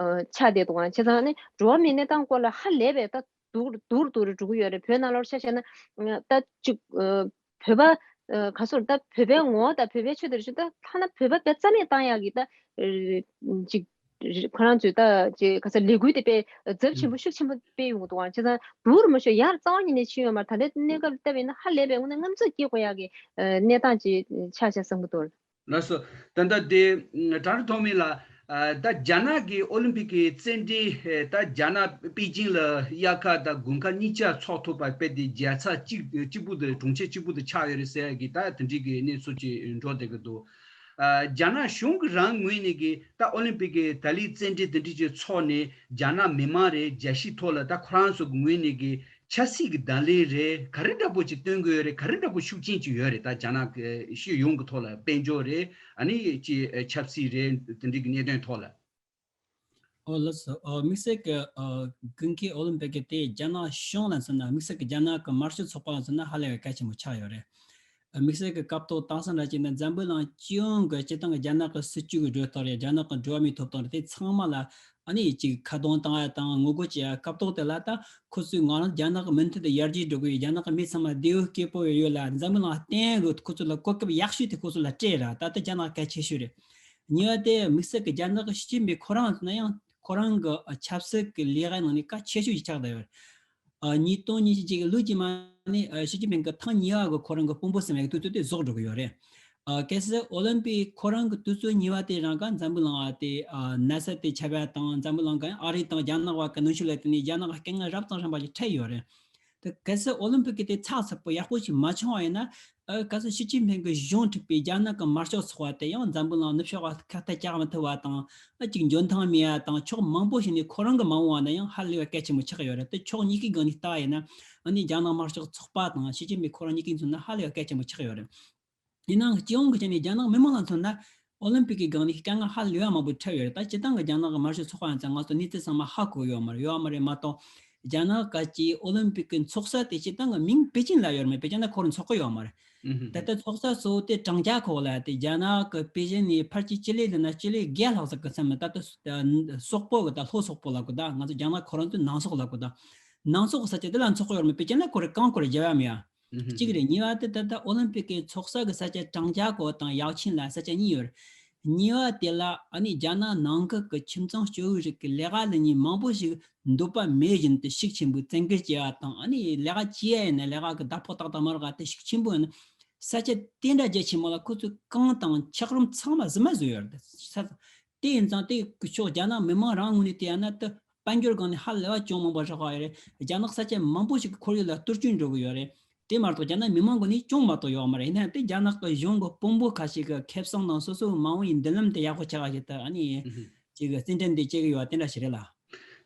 ཆགས་བསྡད་འདུག་ག་བྱས་ཙང་ཨ་ནི་འགྲོ་བ་མིའི་གནས་སྟངས་སྐོར་ལ་ཧ་ལས་པའི་ད་སྡུག་སྡུག་སྡུག་རུ་འགྲོ་གི་ཡོད་རེད། བོད་ནང་ལོགས་ཆ་བཞག་ན་ད་ཅིག་བོད་པ་ག་ཟེར་ད་བོད་པའི་ངོ་བོ་དང་བོད་པའི་ཆོས་དེ་རེད་ཤག་ད་ཐ་ན་བོད་པ་དཔེ་རྩ་མེད་བཏང་ཡག་གི་ད་ཅིག་ཁོ་རང་ཚོས་ད་ཅིག་ག་ཟེར་ལས་འགུལ་དེ་དཔེ་རྫབ་ཆེན་པོ་ཤུགས་ཆེན་པོ་སྤེལ་ཡོང་གི་འདུག་ག་བྱས་ཙང་སྡུག་རུ་མ་ཤོར་ཡར་རྩ་བ་ཉིད་ནས་ཕྱིན་ཡོད་མ་རེད། ད་ལྟའི་གནས་སྐབས་ལ་བལྟས་པ་ཡིན་ན་ཧ་ལས་པའི་དངོས་གནས་རྔམ་ཚོར་སྐྱེ་དགོས་ཡག་གི་གནས་སྟངས་ཅིག་ཆགས་ཤག་བསམ་གི་འདུག་ལགས་སོ། ད་ལྟ་དེ་གྲྭ་རུ་ཐོགས་མེད་ལགས། ད་རྒྱ་ནག་གི་ཨོ་ལིམ་པིག་གི་རྩེད་འགྲན་ད་རྒྱ་ནག་པེ་ཅིང་ལ་དབྱར་ཁ་དང་དགུན་ཁ་གཉིས་ཆ་འཚོགས་ཐུབ་པ་དཔེ་དེ་རྒྱལ་ས་གཅིག་གཅིག་པུ་དུ་གྲོང་ཁྱེར་གཅིག་པུ་དུ་ཆགས་ཡོད་རེད་ཟེར་ཡ་གི་ད་དེ་འདྲའི་གི་གནས་ཚུལ་ཅིག་འགྲོ་བསྡད་ཀྱི་འདུག་རྒྱ་ནག་གཞུང་གི་རང་ངོས་ནས་གི་ད་ཨོ་ལིམ་པིག་གི་ད་ལི་རྩེད་འགྲན་དེ་འདྲ་ཅིག་འཚོགས་ནས་རྒྱ་ནག་མི་མང་རེད་རྒྱལ་སྤྱིའི་ཐོག་ལ་ད་ཁོ་རང་ཚོ་གི་ངོས་ནས་གི་ཆབ་སྲིད་ཀྱི་བརྡ་ལན་རེད་ག་རེ་འདྲ་པོ་ཅིག་སྟོན་གི་ཡོད་རེད། ག་རེ་འདྲ་པོ་ཤུགས་རྐྱེན་ཅིག་ཡོད་རེད། ད་རྒྱ་ནག་གི་སྤྱི་ཡོངས་ཀྱི་ཐོག་ལ་དཔལ་འབྱོར་རེད། ཨ་ནི་ཅི་ཆབ་སྲིད་རེད། དེ་འདྲའི་གི་གནད་དོན་ཐོག་ལ། ཨོ་ལགས་སོ། ཨོ་དམིགས་བསལ་གྱི་ཨོ་དགུན་ཁའི་ཨོ་ལིམ་པིག་གི་དེ་རྒྱ་ནག་གཞུང་ལ་མཚོན་ན་དམིགས་བསལ་གྱི་རྒྱ་ནག་གི་དམར་ཤོག་ཚོགས་པ་ལ་མཚོན་ན་ཧ་ལས་པའི་གལ་ཆེན་པོ་ཆགས་ཡོད་རེད། དམིགས་བསལ་གྱི་སྐབས་ཐོག་དེང་སང་འདྲ་བྱས་ན་འཛམ་བུ་གླིང་སྤྱི་ཡོངས་ཀྱི་སྤྱིར་བཏང་གི་རྒྱ་ནག་གི་སྲིད་བྱུས་ཀྱི་འགྲོས་ལྟར་རེད། རྒྱ་ནག་གི་འགྲོ་བ་མིའི་ཐོབ་ཐང་རེད། དེ་ཚང་མ་ལ་ཨ་ནི་ཅིག་ཁ་རྡུང་བཏང་ཡ་དང་ངོ་རྒོལ་བྱེད་ཡ་སྐབས་ཐོག་དེ་ལ་ད་ཁོ་ཚོས་ང་རང་རྒྱ་ནག་གི་མུ་མཐུད་དུ་ཡར་རྒྱས་འགྲོ་གི་ཡོད། རྒྱ་ནག་གི་མི་ཚང་མ་བདེ་པོ་སྐྱིད་པོ་ཡོད་ལ་འཛམ་བུ་གླིང་ལ་བསྟན་དགོས། ཁོ་ཚོ་ལ་གོ་སྐབས་ཡག་ཤོས་དེ་ཁོ་ཚོ་ལ་སྤྲད་ར། ད་ལྟ་རྒྱ་ནག་གལ་ཆེ་ཤོས་རེད། གཉིས་པ་དེ་དམིགས་བསལ་གྱི་རྒྱ་ནག་གི་ཞི་ཅིན་ཕིང་ཁོ་རང་ཚོ་ན་ཡང་ཁོ་རང་གི་ཆབ་སྲིད་ཀྱི་ལས་ཀའི་ནང་ནས་གལ་ཆེ་ཤོས་ཤིག་ཆགས་བསྡད་ཡོད་རེད། ཨ། ཉིས་སྟོང་ཉི་ཤུ་གཅིག་གི་ལོ་རྗེས་མ་ནས་ཨ་ཞི་ཅིན་ཕིང་གི་ཐེངས་གཉིས་པ་གི་ཁོ་རང་གི་དཔོན་པོ་ཟིན་པའི་དུས་ཚོད་དེ་རྫོགས་འགྲོ་གི་ཡོད་རེད། ཨ། གལ་སྲིད་ཨོ་ལིམ་པིག་ཁོ་རང་གི་དུས་ཚོད་གཉིས་པ་དེ་རང་ག་འཛམ་བུ་གླིང་བ་དེ་ཨ་ན་ཚ་དེ་ཁྱབ་ཡ་དང་འཛམ་བུ་གླིང་ག་ཨ་རི་དང་རྒྱ་ནག་བར་གྱི་གནོན་ཤུགས་ལ་བརྟེན་ནས་རྒྱ་ནག་གི་དཀའ་ངལ་རབ་དང་རིམ་པ་ཞིག་འཕྲད་ཡོད་རེད། དེ་གལ་སྲིད་ཨོ་ལིམ་པིག་གི་དེ་ཚགས་ཚུད་པོ་ཡག་པོ་ཞིག་མ་བྱུང་བ་ཡིན་ན། ཨ། གལ་སྲིད་ཞི་ཅིན་ཕིང་གི་གཞུང་ཁྲིད་པའི་རྒྱ་ནག་གི་དམར་ཤོག་ཚོགས་པ་དེ་ཡང་འཛམ་བུ་གླིང་ནུབ་ཕྱོགས་པ་ཁ་གཏད་བཅག་མི་ཐུབ་པ་དང་། ཨ། ཅིག་འཇོན་ཐང་མེད་ཡ་དང་ཕྱོགས་མང་པོ་ཞིག་ནས་ཁོ་རང་གི་མ་འོངས་པ་ན་ཡང་ཧ་ལས་པ་གལ་ཆེན་པོ་ཆགས་ཡོད་རེད། དེ་ཕྱོགས་གཉིས་ཀའི་སྒང་ནས་ལྟ་ཡིན་ན། ཨ་ནི་རྒྱ་ནག་དམར་ཤོག་ཚོགས་པ་དང་ཞི་ཅིན་ཕིང་ཁོ་རང་གཉིས་ཀའི་མཚོན་ན་ཧ་ལས་པ་གལ་ཆེན་པོ་ཆགས་ཡོད་རེད། ཡིན་ནའང་སྤྱི་ཡོངས་ཀྱི་ཆ་ནས་རྒྱ་ནག་མི་མང་ལ་མཚོན་ན་ཨོ་ལིམ་པིག་གི་སྒང་ནས་དཀའ་ངལ་ཧ་ལས་པ་མང་པོ་འཕྲད་ཡོད་རེད། ད་སྤྱིར་བཏང་གི་རྒྱ་ནག་གི་དམར་ཤོག་ཚོགས་པ་ཡིན་ཙང་ང་ཚོ་གནས་ཚུལ་ཚང་མ་ཧ་གོ་ཡོད་མ་རེད། ཡོད་མ་རེད་མ་གཏོགས། རྒྱ་ནག་ག་ཅིག་ཨོ་ལིམ་པིག་གི་ཚོགས་ས་དེ་སྤྱིར་བཏང་གི་མིང་པེ་ཅིན་ལ་ཡོད་རེད་མ་རེད། པེ་ཅིན་ལ་ཁོ་རང་ཚོགས་ཀྱི་ཡོད་མ་རེད། ཨུ་ཧུ། ད་ལྟ་ཚོགས་ས་གཙོ་བོ་དེ་ཀྲང་ཅཱ་ཁོག་ལ་དེ་རྒྱ་ནག་གི་པེ་ཅིན་ནས་ཕལ་ཆེར་སྤྱི་ལེ་ལབ་ན་སྤྱི་ལེ་བརྒྱ་ལྷག་ཙམ་གི་མཚམས་ནས། ད་ལྟ་སོག་པོ་གི་ད་ལྷོ་སོག་པོ་ལབ་གི། ད་ང་ཚོ་རྒྱ་ནག་ཁོ་རང་ཚོའི་ནང་སོག་ལབ་གི། ད་ནང་སོག་གི་ས་ཆ་དེ་ལ་ཚོགས་ཀྱི་ཡོད་རེད་མ་རེད། པེ་ཅིན་ལ་ཁོ་རང་གང་ཁོ་རང་རྒྱབ་ཡ་མེད་ཡ། ཨུ་ཧུ། གཅིག་རེད། གཉིས་པ་དེ་ད་ལྟ་ཨོ་ལིམ་པིག་གི་ཚོགས་ས་གི་ས་ཆ་ཀྲང་ཅཱ་ཁོག་དང་ཡའོ་ཆིན་ལ་ས་ཆ་གཉིས་ཡོད་རེད། གཉིས་པ་དེ་ལ་ཨ་ནི་རྒྱ་ནག་ནང་ཁུལ་གྱི་ཁྱིམ་ཚང་སྐྱོ་བོའི་རིགས་ཀྱི་ལས་ཀ་ལས་ཉིན་མང་པོ་ཞིག་འདོད་པ་མེད་བཞིན་དུ་ཤུགས་ཆེན་པོས་བཙན་སྒེར་བྱས་པ་དང་། ཨ་ནི་ལས་ཀ་བྱས་ཡིན་ན་ལས་ཀ་གི་ཟླ་ཕོགས་ཏག་ཏག་མ་རག་ག་དེ་ཤུགས་ཆེན་པོ་ཡིན་ན། ས་ཆ་དེ་འདྲ་རྒྱ་ཆེན་མོ་ལ་ཁོ་ཚོས་གངས་དང་འཁྱགས་རོམ་ཚང་མ་ཟི་མ་བཟོས་ཡོད་རེད། ས་དེ་ཡིན་ཙང་དེ་གི་ཕྱོགས་རྒྱ་ནག་མི་མང་རང་ངོས་ནས་བལྟས་ཡ་ན་དེ་དཔལ་འབྱོར་སྒང་ནས་ཧ་ལས་པ་ཅུང་མང་པོ་རག་གི་ཡོད་རེད། རྒྱ་ནག་ས་ཆ་མང་པོ་ཞིག་གི་ཁོར་ཡུག་ལ་གཏོར་སྐྱོན་འགྲོ་གི་ཡོད་རེད། དེ་མ་གཏོགས་རྒྱ་ནག་མི་མང་གི་ནས་ཅུང་མ་གཏོགས་ཡོད་མ་རེད། ཡིན་ན་དེ་རྒྱ་ནག་གི་གཞུང་གི་དཔོན་པོ་ཁ་ཤས་ཀྱི་ཁེ་བཟང་དང་སོ་སོའི་མ་འོངས་ཀྱི་མདུན་ལམ་དེ་ཡག་པོ་ཆགས་ཀ་ཞིག་ད་ཨ་ནི་ཅིག་གི་རྩེད་འགྲན་དེ་བྱེད་ཀྱི་ཡོད་པ་དེ་འདྲ་ཞིག་རེད་ལ།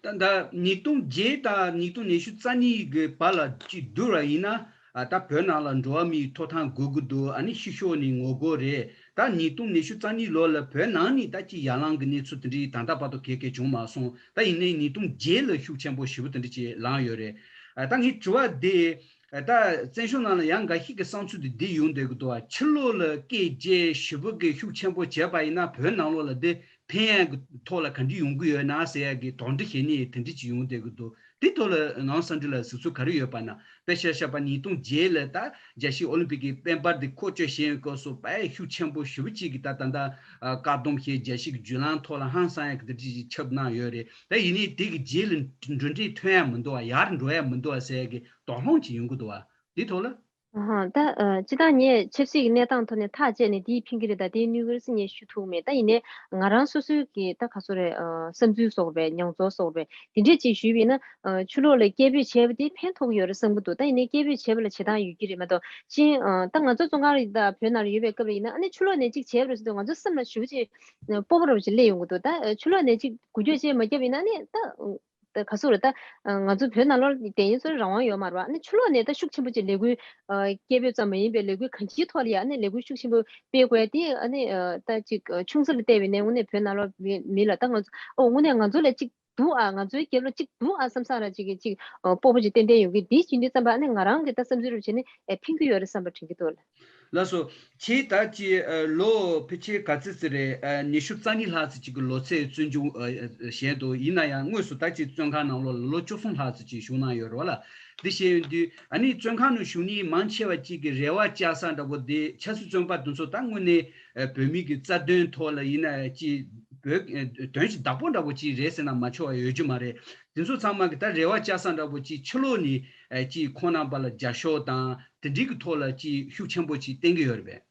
ད་ད་ཉིས་སྟོང་བརྒྱད་དང་ཉིས་སྟོང་ཉི་ཤུ་རྩ་གཉིས་ཀྱི་བར་ལ་ཅིག་བསྡུར་བ་ཡིན་ན། ཨ་ད་བོད་ནང་ལ་འགྲོ་བ་མིའི་ཐོབ་ཐང་དགོས་ཀྱི་འདུག་ཨ་ནི་ཕྱི་ཕྱོགས་ནས་ངོ་རྒོལ་རེད། ད་ཉིས་སྟོང་ཉི་ཤུ་རྩ་གཉིས་ལོ་ལ་བོད་ནང་ནས་ད་ཅིག་ཡར་ལངས་ཀྱི་གནས་ཚུལ་དེ་འདྲའི་ད་ལྟ་བར་དུ་གལ་གལ་བྱུང་མ་སོང་། ད་ཡིན་ནའི་ཉིས་སྟོང་བརྒྱད་ལ་ཤུགས་ཆེན་པོ་ཞེ་པོ་དེ་འདྲ་ཅིག་ལངས་ཡོད་རེད། ཨ་ད་ངའི་དྲི་བ་དེ། ཨ་ད་བཙན་བྱོལ་ནང་ལ་ཡང་འགའ་ཞིག་གི་བསམ་ཚུལ་དེ་འདི་ཡོང་བསྡད་ཀྱི་འདུག་ཨ་ཕྱི་ལོགས་ལ་སྐད་རྒྱས་ཞེ་པོ་གི་ཤུགས་ཆེན་པོ་བྱས་པ་ཡིན་ན་བོད་ནང་ལོགས་ལ་འདི་ཕན་ཡག་གི་ཐོག་ལ་ག་འདྲ་ཡོང་གི་ཡོད་ན་ཟེར་ཡག་གི་དོགས་འདྲི་བྱེད་ནས་དེ་འདྲ་ཅིག་ཡོང་བསྡད་ཀྱི་འདུག་དེ་ཐོག་ལ་ངག་དབང་བསམ་འགྲུབ་ལགས་གཟིགས་ཚུལ་ག་རེ་ཡོད་པ་ན། དཔེ་ཆ་བཞག་པ་ཉིས་སྟོང་བརྒྱད་ལ་ད་རྒྱལ་སྤྱིའི་ཨོ་ལིམ་པིག་གི་དཔལ་འབར་དེ་ཁོག་བཅད་བཞེངས་ཡོད་སྐབས་སུ་དཔེ་ཤུགས་ཆེན་པོ་ཞེ་པོ་ཅིག་གིས་ད་ད་ལྟ་ཨ་བཀག་སྡོམ་བྱས། རྒྱལ་སྤྱི་གི་བརྒྱུད་ལམ་ཐོག་ལ་ཧང་སང་ཡག་གི་དེ་འདྲ་ཅིག་ཁྱབ་གནང་ཡོད་རེད། ད་ཡིན་ནའི་དེ་གི་རྗེས་ལ་འགྲོ་འགྲིག་ཐོན་ཡག་མི་འདུག་བ། ཡར་འགྲོ་ཡག་མི་འདུག་བ་ཟེར་ཡག་གི་དོགས་སློང་ཅིག་ཡོང་གི་འདུག་བ། འདི་ཐོག་ལ། ཨ་ཧ། ད་ཨ་སྤྱིར་བཏང་ངས་ཆབ་སྲིད་ཀྱི་གནས་སྟངས་ཐོག་ནས་ཐག་བཅད་ནས་འདིས་ཕན་གྱི་རེད་ད་འདིས་གནོད་ཀྱི་རེད་ཟེར་ངས་ཞུ་ཐུབ་མེད། ད་ཡིན་ནའི་ང་རང་སོ་སོའི་གི་ད་ག་ཚོད་རེད། ཨ་བསམ་ཚུལ་སོགས་རེད། མྱོང་ཚོར་སོགས་རེད། དེ་འདྲས་ཅིག་ཞུས་པ་ཡིན་ན། ཨ་ཕྱི་ལོགས་ལ་སྐད་འབོད་བྱས་པ་དེ་ཕན་ཐོགས་ཀྱི་ཡོད་རེད་བསམ་གྱི་འདུག་ད་ཡིན་ནའི་སྐད་འབོད་བྱས་པ་ལ་བྱེད་སྟངས་ཡོད་ཀྱི་རེད་མ་གཏོགས། ཅིང་ཨ་ད་ང་ཚོ་བཙོན་ཁང་ལ་ད་བོད་ནང་ལ་ཡོད་པའི་སྐབས་ལ་ཡིན་ན་ཨ་ནི་ཕྱི་ལོགས་ནས་ཅིག་བྱས་པ་རེད་ཟེར་དུས་ང་ཚོ་སེམས་ལ་ཞེ་པོ་ཅིག་སྤོབས་པ་འདྲ་པོ་ཅིག་སླེབས་ཡོང་གི་འདུག་ད་ཨ་ཕྱི་ལོགས་ནས་ཅིག་འགུལ་སྐྱོད་བྱས་མ་བརྒྱབ་ཡིན་ན་ཨ་ནི་ད། ད་ག་ཟེར་རེད། ད་ང་ཚོ་བོད་ནང་ལོགས་བསྡད་མཁན་ཚོར་རང་དབང་ཡོད་མ་རེད་པ། ཨ་ནི་ཕྱི་ལོགས་ནས་ད་ཤུགས་ཆེན་པོ་ཅིག་ལས་འགུལ་སྐད་འབོད་ཙམ་མ་ཡིན་པའི་ལས་འགུལ་གང་ཅིའི་ཐོག་ལ་ཡང་ཨ་ནི་ལས་འགུལ་ཤུགས་ཆེན་པོ་སྤེལ་དགོས་ཡ་དེ་ཨ་ནི་ད་ཅིག་ཆུང་ས་ལ་བལྟས་པ་ཡིན་ན་དངོས་གནས་བོད་ནང་ལོགས་མི་མི་ལ་ད་ང་ཚོ་ཨོ་དངོས་གནས་ང་ཚོ་ལ་ཅིག་འདུག་ཨ། ང་ཚོའི་རྒྱབ་ལ་ཅིག་འདུག་ཨ་བསམ་བསམ་ར་ཅིག་གི་ཅིག་སྤོབས་པ་ཅིག་ཏན་ཏན་ཡོང་གི། དེའི་རྒྱུན་དུ་བསམ་པ་ཨ་ནི་ང་རང་གི་ད་བསམ་ཚུལ་རུ་བྱས་ནས་ཨེ་ཕན་གྱི་ཡོད་རེད་བསམ་པ་དྲན་གྱི་འདུག་ལ། ལགས་སོ། ཁྱེད་ད་ཅི་ཨ་ལོ་ཕལ་ཆེར་ག་ཚོད་ཅིག་རེད། ཨ་ཉི་ཤུ་རྩ་གཉིས་ལྷག་ཙམ་ཅིག་གི་ལོ་ཚད་བཙོན་འཇུག་ཨ་ཨ་བཞེས་འདུག་ཡིན་ན་ཡང་དངོས་སུ་ད་ཅི་བཙོན་ཁང་ནང་ལོགས་ལ་ལོ་བཅུ་གསུམ་ལྷག་ཙམ་ཅིག་བཞུགས་གནང་ཡོད་རེད་བ་ལ། འདི་བཤད་ཡོང་དུས་ཨ་ནི་བཙོན་ཁང་ནང་བཞུགས་མཁན་མང་ཆེ་བ་ཅིག་གི་རེ་བ་བཅའ་ས་འདྲ་པོ་དེ་ཆབ་སྲིད་བཙོན་པ་དེ་ཚོ་ད་དངོས་གནས་ཨ་བོད་མི་གི་རྩ་དོན་ཐོག་ལ་ཡིན་ན་ཅི་བོད་ཨ་དོན་ཞིག་བདག་པོ་འདྲ་པོ་ཅིག་རེད་ཟེར་ན་མ་ཆོག་པ་ཡོད་རྒྱུ་མ་རེད། དེ་ཚོ་ཚང་མ་གི་ད་རེ་བ་བཅའ་ས་འདྲ་པོ་ཅིག་ཕྱི་ལོགས་ནས་ཨ་ཅིག་ཁོང་རྣམ་པ་ལ་རྒྱབ་སྐྱོར་དང་དེ་འདྲའི་གི་ཐོག་ལ་ཅིག་ཤུགས་ཆེན་པོ་ཅིག་བསྟན་གྱི་ཡོད་རེད་པས།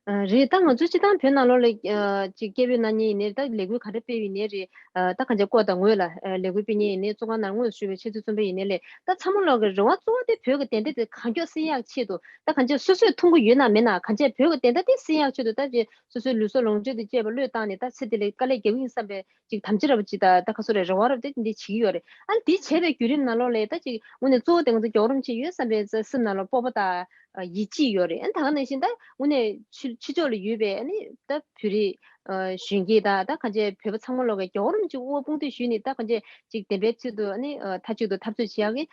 ཨ་རེད། ད་ང་ཚོ་སྤྱིར་བཏང་བོད་ནང་ལོགས་ལ་ཨ་ཅིག་སྐད་འབོད་གནང་མཁན་ཡིན་ནའི་ད་ལས་འགུལ་ག་རེ་སྤེལ་ཡིན་ནའི་རེད། ཨ་ད་གང་ཅི་སྐོར་དང་ངོས་ལ་ཨ་ལས་འགུལ་སྤེལ་མཁན་ཡིན་ནའི་བཙོན་ཁང་ནང་དངོས་སུ་བཞུགས་པའི་ཆབ་སྲིད་བཙོན་པ་ཡིན་ནའི་ལས་ད་ཚང་མ་ལོག་གི་རེ་བ་གཙོ་བོ་དེ་བོད་ཀྱི་བདེན་མཐའ་དེ་གང་མགྱོགས་སེལ་ཡག་ཆེད་དུ། ད་གང་ཅི་སོ་སོས་མཐོང་གི་ཡོད་ན་མེད་ན་གང་ཅི་བོད་ཀྱི་བདེན་མཐའ་དེ་སེལ་ཡག་ཆེད་དུ་ད་ཅི་སོ་སོའི་ལུས་སྲོག་ལོངས་སྤྱོད་དེ་བཅད་པ་བློས་བཏང་ནས་ད་ཚེ་འདི་ལ་དཀའ་ལས་རྒྱག་གི་ཡིན་བསམ་པའི་ཅིག་དམ་བཅའ་འདྲ་པོ་ཅིག་ད་ད་ག་ཚོད་རེད། རེ་བ་འདྲ་པོ་དེ་འདི་བྱེད་ཀྱི་ཡོད་རེད། ཨ་ནི་འདི་བྱས་པའི་བརྒྱུད་རིམ་ནང་ལོགས་ལ་ད་ཅིག་དངོས་གནས་གཙོ་བོ་དེ་ང་ཚོ་མགྱོགས་རིམ་ཅིག་ཡོད་བསམ་པའི་སེམས་ནང་ལ་སྤོབས་པ་དང་ཡིད་ཆེས་ཡོད་རེད། ཨ་ནི་ད་ག་ནང་བཞིན་ད་དངོས་གནས་ཕྱི་ཕྱི་ཕྱོགས་ལ་ཡོད་པའི་ཨ་ནི་ད་བོད་རིགས་གཞོན་སྐྱེས་དང་ད་གང་ཅི་བོད་པ་ཚང་མ་ལོག་གི་མགྱོགས་རིམ་ཅིག་དབུ་བ་དཔུང་སྡེ་ཞུས་ནས་ད་གང་ཅི་ཅིག་བདེན་པའི་ཆེད་དུ་ཨ་ནི་མཐའ་གཅིག་ཏུ་འཐབ་རྩོད་བྱེད་ཡག་གི་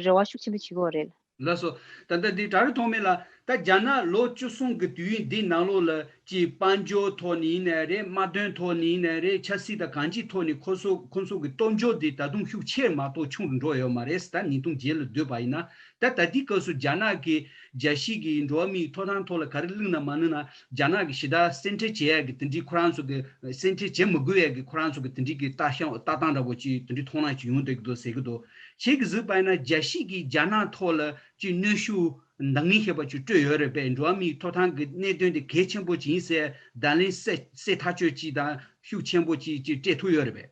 རེ་བ་ཤུགས་ཆེན་པོ་བྱེད་ཀྱི་ཡོད་རེད། ལགས་སོ། ད་ལྟ་འདི་དྲ་རིགས་ཐོག་མེད་ལ་ད་རྒྱ་ནག་ལོ་བཅུ་གསུམ་གི་དུས་ཡུན་འདི་ནང་ལོགས་ལ་ཅིག་དཔལ་འབྱོར་ཐོག་ནས་ཡིན་ནའི་རེད། དམག་དོན་ཐོག་ནས་ཡིན་ནའི་རེད། ཆབ་སྲིད་དང་གང་ཅིའི་ཐོག་ནས་ཁོ་ཚོ་ཁོ་ཚོ་གི་སྟོབས་འབྱོར་འདི་ད་དུང་ཤུགས་ཆེར་མ་གཏོགས་ཆུང་རུ་འགྲོ་ཡོད་མ་རེད། ད་ཉིས་སྟོང་བརྒྱད་ལ་བསྡུར་བ་ཡིན་ན། ད་ད་ལྟའི་སྐབས་སུ་རྒྱ་ནག་གིས་རྒྱལ་སྤྱི་གི་འགྲོ་བ་མིའི་ཐོབ་ཐང་ཐོག་ལ་ག་རེ་བླུགས་ན་མ་བླུགས་ན་རྒྱ་ནག་གི་ཞེ་དྲག་སེམས་ཁྲལ་བྱེད་ཡ་གི་དེ་འདྲའི་ཁོ་རང་ཚོ་གི་སེམས་ཁྲལ་བྱེད་མི་དགོས་ཡ་གི་ཁོ་རང་ཚོ་གི་དེ་འདྲའི་གི་ལྟ་བཤམ་ལྟ་སྟངས་འདྲ་པོ་ཅིག་དེ་འདྲའི་མཐོང་སྣང་ཅིག་ཡོང་བསྡད་ཀྱི་འདུག་ཟེར་གྱི་འདུག་ཁྱེད་ཀྱིས་གཟིགས་པ་ཡིན་ན་རྒྱལ་སྤྱི་གིས་རྒྱ་ནག་ཐོག་ལ་ཅིག་གནོན་ཤུགས་འདང་ངེས་ཤེས་པ་ཅིག་སྤྲོད་ཡོད་རེད་པས། འགྲོ་བ་མིའི་ཐོབ་ཐང་གི་གནད་དོན་དེ་གལ་ཆེན་པོ་ཅིག་ཡིན་ཟེར་བརྡ་ལན་གསལ་གསལ་ཐག་ཆོད་ཅིག་དང་ཤུགས་ཆེན་པོ་ཅིག་ཅིག་སྤྲད་ཐུབ་ཡོད་རེད་པས།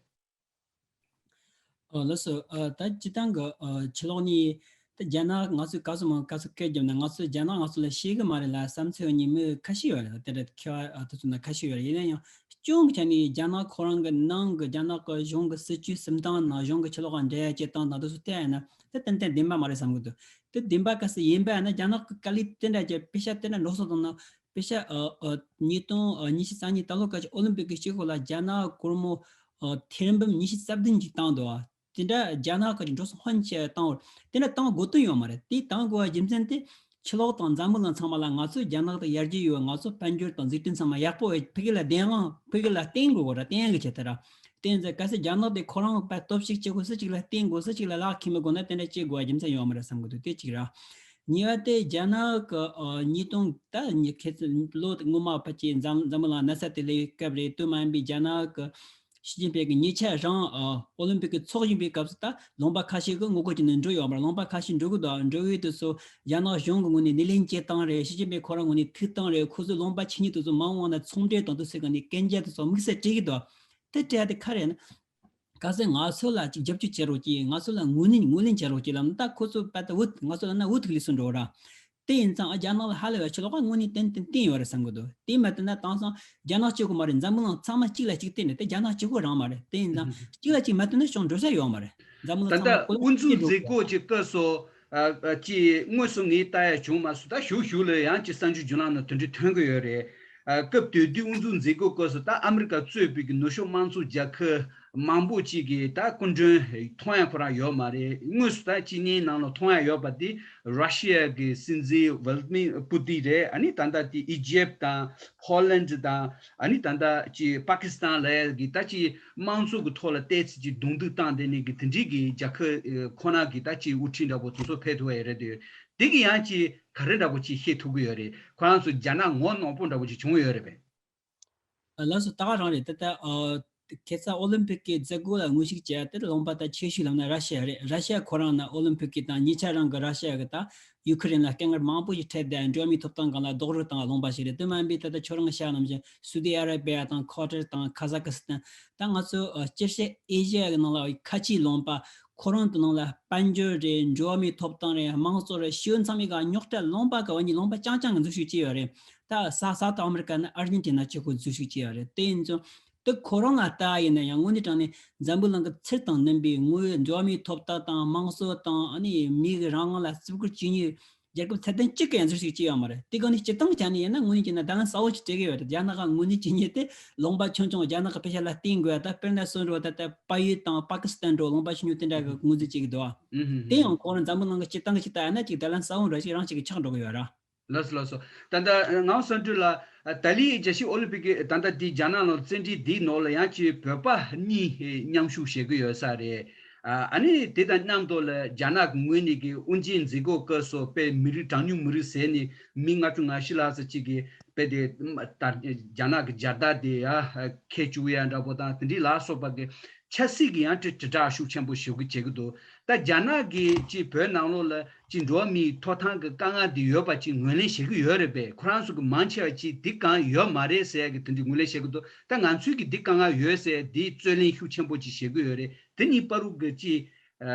ཨོ་ལགས་སོ། ཨ་ད་སྤྱིར་བཏང་གི་ཨ་ཕྱི་ལོགས་ནས་ད་རྒྱ་ནག་ང་ཚོས་ག་ཚོད་མང་ག་ཚོད་སྐད་བརྒྱབ་ན་ང་ཚོ་རྒྱ་ནག་ང་ཚོ་ལ་ཤེས་གི་མ་རེད་ལ་བསམ་ཚུལ་ཡོད་མཁན་མི་ཁ་ཤས་ཡོད་རེད། དེ་འདྲ་མཁས་པ་ཨ་དེ་ཚོ་ན་ཁ་ཤས་ཡོད་རེད། ཡིན་ན་ཡང་སྐྱོན་གྱི་ཆ་ནས་རྒྱ་ནག་ཁོ་རང་གི་ནང་གི་རྒྱ་ནག་གི་གཞུང་གི་སྲིད་བྱུས་སེམས་སྟངས་དང་གཞུང་གི་ཕྱི་ལོགས་ལ་འབྲེལ་ཡ་བྱེད་སྟངས་དང་དེ་ཚོ་བལྟས་ཡིན་ན་དེ་ཏན་ཏན་བདེན་པ་མ་རེད་བསམ་གི་འདུག་དེ་བདེན་པ་གལ་སྲིད་ཡིན་པ་ཡིན་ན་རྒྱ་ནག་གི་དཀའ་ལས་དེ་འདྲ་བྱས་དཔེ་ཆ་དེ་འདྲ་འགྲོ་སོང་དང་ན། དཔེ་ཆ་ཨ་ཨ་ཉིས་སྟོང་ཨ་ཉི་ཤུ་རྩ་གཉིས་ད་ལོ་སྐབས་ཀྱི་ཨོ་ལིམ་པིག་གི་སྤྱི་ཁོག་ལ་རྒྱ་ནག་སྒོར་མོ་ཨ་ཐེར་འབུམ་ཉི་ཤུ་རྩ་བདུན་ཅིག་བཏང་འདུག་ཨ་དེ་འདྲ་རྒྱ་ནག་གི་འགྲོ་སོང་ཧོན་ཆེ་བཏང་བར་དེ་འདྲ་བཏང་དགོས་དོན་ཡོད་མ་རེད། དེ་བཏང་དགོས་པ་རྒྱུ་མཚན་དེ་ཕྱི་ལོགས་དང་འཛམ་བུ་གླིང་ཚང་མ་ལ་ང་ཚོ་རྒྱ་ནག་དང་ཡར་རྒྱས་ཡོད། ང་ཚོ་དཔལ་འབྱོར་དང་འཛུགས་སྐྲུན་ཚང་མ་ཡག་པོ་ཡོད། ཕ་གི་ལ་བདེན་དབང་ཕ་གི་ལ་བརྟེན་དགོས་གོ་ར་བརྟེན་གི་ཆེད་དེ་ར། དེ་ཡིན་ཙང་གལ་སྲིད་རྒྱ་ནག་དེ་ཁོ་རང་པ་སྟོབས་ཤུགས་ཆེ་ཁོ་སུ་གཅིག་ལ་བརྟེན་དགོས་སུ་གཅིག་ལ་ལག་འཁྱེར་མི་དགོས་ན་དེ་འདྲ་བྱེད་དགོས་པ་རྒྱུ་མཚན་ཡོད་མ་རེད་བསམ་གི་འདུག་དེ་གཅིག་ར། གཉིས་པ་དེ་རྒྱ་ནག་གི་ཨ་ཉིས་སྟོང་ད་ཉི་ཁེ་ཚི་ལོ་སྔོན་མ་ཕལ་ཆེར་འཛམ་འཛམ་བུ་གླིང་གནས་ཚད་དེ་ལས་སྐབས་རེད། དུས་མ་ཡིན་པའི་རྒྱ་ནག་གི་ཞི་ཅིན་ཕིང་གི་ཉེ་ཆར་རང་ཨ་ཨོ་ལིམ་པིག་གི་ཚོགས་ཡིན་པའི་སྐབས་སུ་ད་ལུང་པ་ཁ་ཤས་ཀྱི་ངོ་རྒོལ་བྱས་ནས་འགྲོ་ཡོད་མ་རེད། ལུང་པ་ཁ་ཤས་འགྲོ་གི་འདུག་འགྲོ་གི་དུས་སུ་རྒྱ་ནག་གཞུང་གི་ངོས་ནས་སྣེ་ལེན་བྱེད་སྟངས་རེད། ཞི་ཅིན་ཕིང་ཁོ་རང་ངོས་ནས་ཐུག་སྟངས་རེད། ཁོ་ཚོའི་ལུང་པ་ཆེན་མོ་དེ་ཚོ་མ་འོངས་ན་ཚོང་འབྲེལ་དང་དུ་ཟེར་གི་ནས་སྐད་ཆ་དེ་ཚོ་དམིགས་བསལ་དྲིས་གི་འདུག་དེ་དྲིས་ཡ་དེ་ག་རེ་ཡིན་ན། གལ་སྲིད་ང་ཚོ་ལ་ཅིག་རྒྱབ་སྐྱོར་བྱེད་རོགས་གྱིས། ང་ཚོ་ལ་ངོས་ལེན་ངོས་ལེན་བྱེད་རོགས་གྱིས་ལབ་ན། ད་ཁོ་ཚོ་པད་ད་འུ་ང་ཚོ་ལ་ན་འུ་ཐུག་ལས་སུ་འགྲོ་ར། དེ་ཡིན་ཙང་ཨ་རྒྱ་ནག་ལ་ཧ་ལས་པ་ཕྱི་ལོགས་ཀ་དངོས་གནས་ཏན་ཏན་བསྟན་ཡོད་རེད་བསམ་གི་འདུག་དེ་མ་བསྟན་ན་དེང་སང་རྒྱ་ནག་གཅིག་པོ་མ་རེད། འཛམ་བུ་གླིང་ཚང་མ་གཅིག་ལ་གཅིག་བརྟེན་ནས་དེ་རྒྱ་ནག་གཅིག་པོ་རང་མ་རེད། དེ་ཡིན་ཙང་གཅིག་ལ་གཅིག་མ་བསྟན་ན་ཕྱོགས་འགྲོ་ས་ཡོད་མ་རེད། འཛམ་བུ་གླིང་ད་ཚང་མ་ལྟ་ཀོ་ལོ་དབུ་འཛུགས་གཅིག་འགྲོ་མཛད་དགོས། སྒོ་ཅིག་སྐབས་སུ་ཨ་ཨ་ཅིག་དངོས་སུ་ངས་ལྟ་ཡ་བྱུང་མ་སོང་། ད་ཞུ་ཞུ་ལ་ཡང་ཅིག་གསར་འགྱུར་བརྒྱུད་ལམ་ནང་དེ་འདྲ་ཐོན་གི་ཡོད་རེད། ཨ་སྐབས་དེ་དུས་དབུ་འཛུགས་མཛད་སྒོ་སྐབས་སུ་ད་ཨ་མི་རི་ཀ་གཙོས་པའི་གི་ནུབ་ཕྱོགས་དམངས་གཙོ་རྒྱལ་ཁབ་མང་པོ་ཅིག་གིས་ད་སྐུ་མགྲོན་མཐོང་ཡ་ཁོ་རང་ཡོད་མ་རེད། དངོས་སུ་ད་ཅིག་སྣེའི་ནང་ལ་མཐོང་ཡ་ཡོད་པ་དེ་ར་ཤི་ཡ་གི་སྲིད་འཛིན་ཝ་ལ་ཏི་མིར་པུ་ཏིན་རེད། ཨ་ནི་ད་ལྟ་དེ་ཨི་ཇེབ་དང་ཕོ་ལན་དང་ཨ་ནི་ད་ལྟ་ཅིག་པ་ཀི་སི་ཐན་ལ་ཡ་གི་ད་ཅིག་དམངས་གཙོ་གི་ཐོག་ལ་བལྟས་ཚེ་ཅིག་རྡུང་རྡེག་བཏང་བསྡད་ནས་གི་དེ་འདྲའི་གི་རྒྱལ་ཁབ་ཁོ་ན་གི་ད་ཅིག་དབུ་ཁྲིད་འདྲ་པོ་དེ་ཚོ་ཕེབས་ཐུབ་ཡ་རེད་འདུག་དེ་གི་ཡང་ཅིག་ག་རེ་འདྲ་པོ་ཅིག་བཤད་ཐུབ་ཀྱི་ཡོད་རེད། ཁོ་རང་ཚོ་རྒྱ་ནག་ངོ་གནོང་པོ་འདྲ་པོ་ཅིག་བྱུང་ཡོད་རེད་པས། ལགས་སོ། ད་ག་རང་རེད། ད་ལྟ་ཨ་ཁ་སང་ཨོ་ལིམ་པིག་གི་མཛད་སྒོ་ལ་ངོས་ཞུགས་བྱས་ཏེ་ལུང་པ་ད་ཆེ་ཤོས་ལབ་ན་ར་ཤི་ཡ་རེད། ར་ཤི་ཡ་ཁོ་རང་ནས་ཨོ་ལིམ་པིག་གི་དང་ཉེ་ཆར་རང་གི་ར་ཤི་ཡ་གི་ད་ཡུ་ཁུ་རེན་ལ་དཀའ་ངལ་མང་པོ་ཞིག་འཕྲད་དེ་འགྲོ་བ་མིའི་ཐོབ་ཐང་སྒང་ལ་རྡོག་རོལ་བཏང་བ་ལུང་པ་ཞིག་རེད། དེ་མ་ཡིན་པའི་ད་ལྟ་ཁྱོད་རང་གི་བཤད་ནང་བཞིན་སུ་དི་ཨ་ར་བི་ཡ་དང་ཁ་ཏར་དང་ཁ་ཟ་ཁི་སི་ཐན། ད་ང་ཚོ་ཨ་སྤྱིར་བཤད་ཨེ་ཤི་ཡ་གི་ནང་ལ་ཁ་ཆེའི་ལུང་པ་ཁོ་རང་དེ་ནང་ལ་དཔལ་འབྱོར་རེད། འགྲོ་བ་མིའི་ཐོབ་ཐང་རེད། དམངས་གཙོ་རེད། ཤེས་ཡོན་ཚང་མའི་སྒང་རྙོག་དྲ་ལུང་པ་གི་བ་ཉིད་ལུང་པ་རྐྱང་རྐྱང་གི་འཛུལ་ཞུགས་བྱས་ཡོད་རེད། ད་ས་སའུ་ཐི་ཨ་མི་རི་ཀ་ནས་ཨར་ཇན་ཊི་ན་ཆོས་ཁོ་འཛུལ་ཞུགས་བྱས་ཡོད་རེད། དེ་ཡིན་ཙང་དེ་ཁོ་རང་ལ་ལྟ་ཡིན་ན་ཡང་དངོས་གནས་དྲང་གནས་འཛམ་བུ་གླིང་གི་ཚུལ་དང་མནན་པའི་དངོས་ཡོད་འགྲོ་བ་མིའི་ཐོབ་ཐང་དང་དམངས་གཙོ་དང་ཨ་ནི་མི་གི་རང་དབང་ལ་བརྩི་བཀུར་བྱེད་མཁན་རྒྱལ་ཁབ་ཚད་ལྡན་གཅིག་གིས་ཡང་འཛུལ་ཞུགས་བྱས་ཡོད་མ་རེད། དེ་ག་ནས་སྤྱིར་བཏང་བྱས་ནས་ཡིན་ན་དངོས་གནས་བྱས་ན་ད་ལན་གསལ་བོ་ཞིག་སྤྲད་ཀྱི་ཡོད་རེད། རྒྱ་ནག་ག་དངོས་གནས་བྱས་ནས་དེ་ལུང་པ་ཆུང་ཆུང་རྒྱ་ནག་གི་པེ་ཤ་ལ་བརྟེན་དགོས་ཡ། ད་དཔེར་ན་སོ་འགྲོ་ད་ལྟ་པ་ཡུལ་དང་པ་ཀི་སི་ཐན་འགྲོ་ལུང་པ་ཆུང་ཆུང་དེ་འདྲ་གི་ངོས་འཛིན་བྱེད་ཀྱི་འདུག་ཨ། དེ་ཡང་ཁོང་རང་འཛམ་བུ་གླིང་གི་སྤྱིར་བཏང་གི་ཅིག་ལྟ་ཡ་ན་ཅིག་ད་ལན་གསལ་བོ་འདྲ་ཞིག་རང་ཅིག་གི་ཆགས་འགྲོ་གི་ཡོད་ར། ལགས་སོ་ལགས་སོ། ད་ལྟ་ངའི་བསམ་ཚུལ་ལ་ད་ལིའི་རྒྱལ་སྤྱིའི་ཨོ་ལིམ་པིག་གི་ད་ལྟ་འདི་རྒྱ་ནག་ནང་རྩེད་འགྲན་འདིའི་ནང་ལ་ཡང་ཅིག་བོད་པ་གཉིས་མཉམ་ཞུགས་བྱེད་ཀྱི་ཡོད་ས་རེད། ཨ་ནི་དེ་དང་མཉམ་དུ་ལ་རྒྱ་ནག་གི་ངོས་ནས་ཀྱི་དབུ་འབྱེད་མཛད་སྒོ་སྐབས་སུ་དཔེ་མི་རིགས་གྲངས་ཉུང་མི་རིགས་ཟེར་ནས་མི་ལྔ་བཅུ་ང་བཞི་ལྷག་ཙམ་ཅིག་གིས་དཔེ་དེ་ད་རྒྱ་ནག་གི་རྒྱལ་དར་དེ་ཡ་ཁྱེར་བཅུག་ཡ་འདྲ་པོ་དང་དེ་འདྲའི་ལ་སོགས་པ་གི་ཆབ་སྲིད་ཀྱི་ཡང་དྲི་དྲིལ་བསྒྲགས་ཤུགས་ཆེན་པོ་ཞུ་གི་བྱེད་ཀྱི་འདུག་ད་རྒྱ་ནག་གིས་ཅིག་བོད་ནང་ལོགས་ལ་ཅིག་འགྲོ་བ་མིའི་ཐོབ་ཐང་གི་དཀའ་ངལ་འདི་ཡོད་པ་ཅིག་ངོས་ལེན་བྱེད་ཀྱི་ཡོད་རེད་པས། ཁོ་རང་ཚོ་གི་མང་ཆེ་བ་ཅིག་འདི་གང་ཡོད་མ་རེད་ཟེར་ཡ་གི་དེ་འདྲ་ངོས་ལེན་བྱེད་ཀྱི་འདུག་ད་ང་ཚོའི་གི་འདི་དཀའ་ངལ་ཡོད་ཟེར་འདི་རྩོད་ལེན་ཤུགས་ཆེན་པོ་ཅིག་བྱེད་ཀྱི་ཡོད་རེད། དེ་གཉིས་བར་དུ་གི་ཅིག་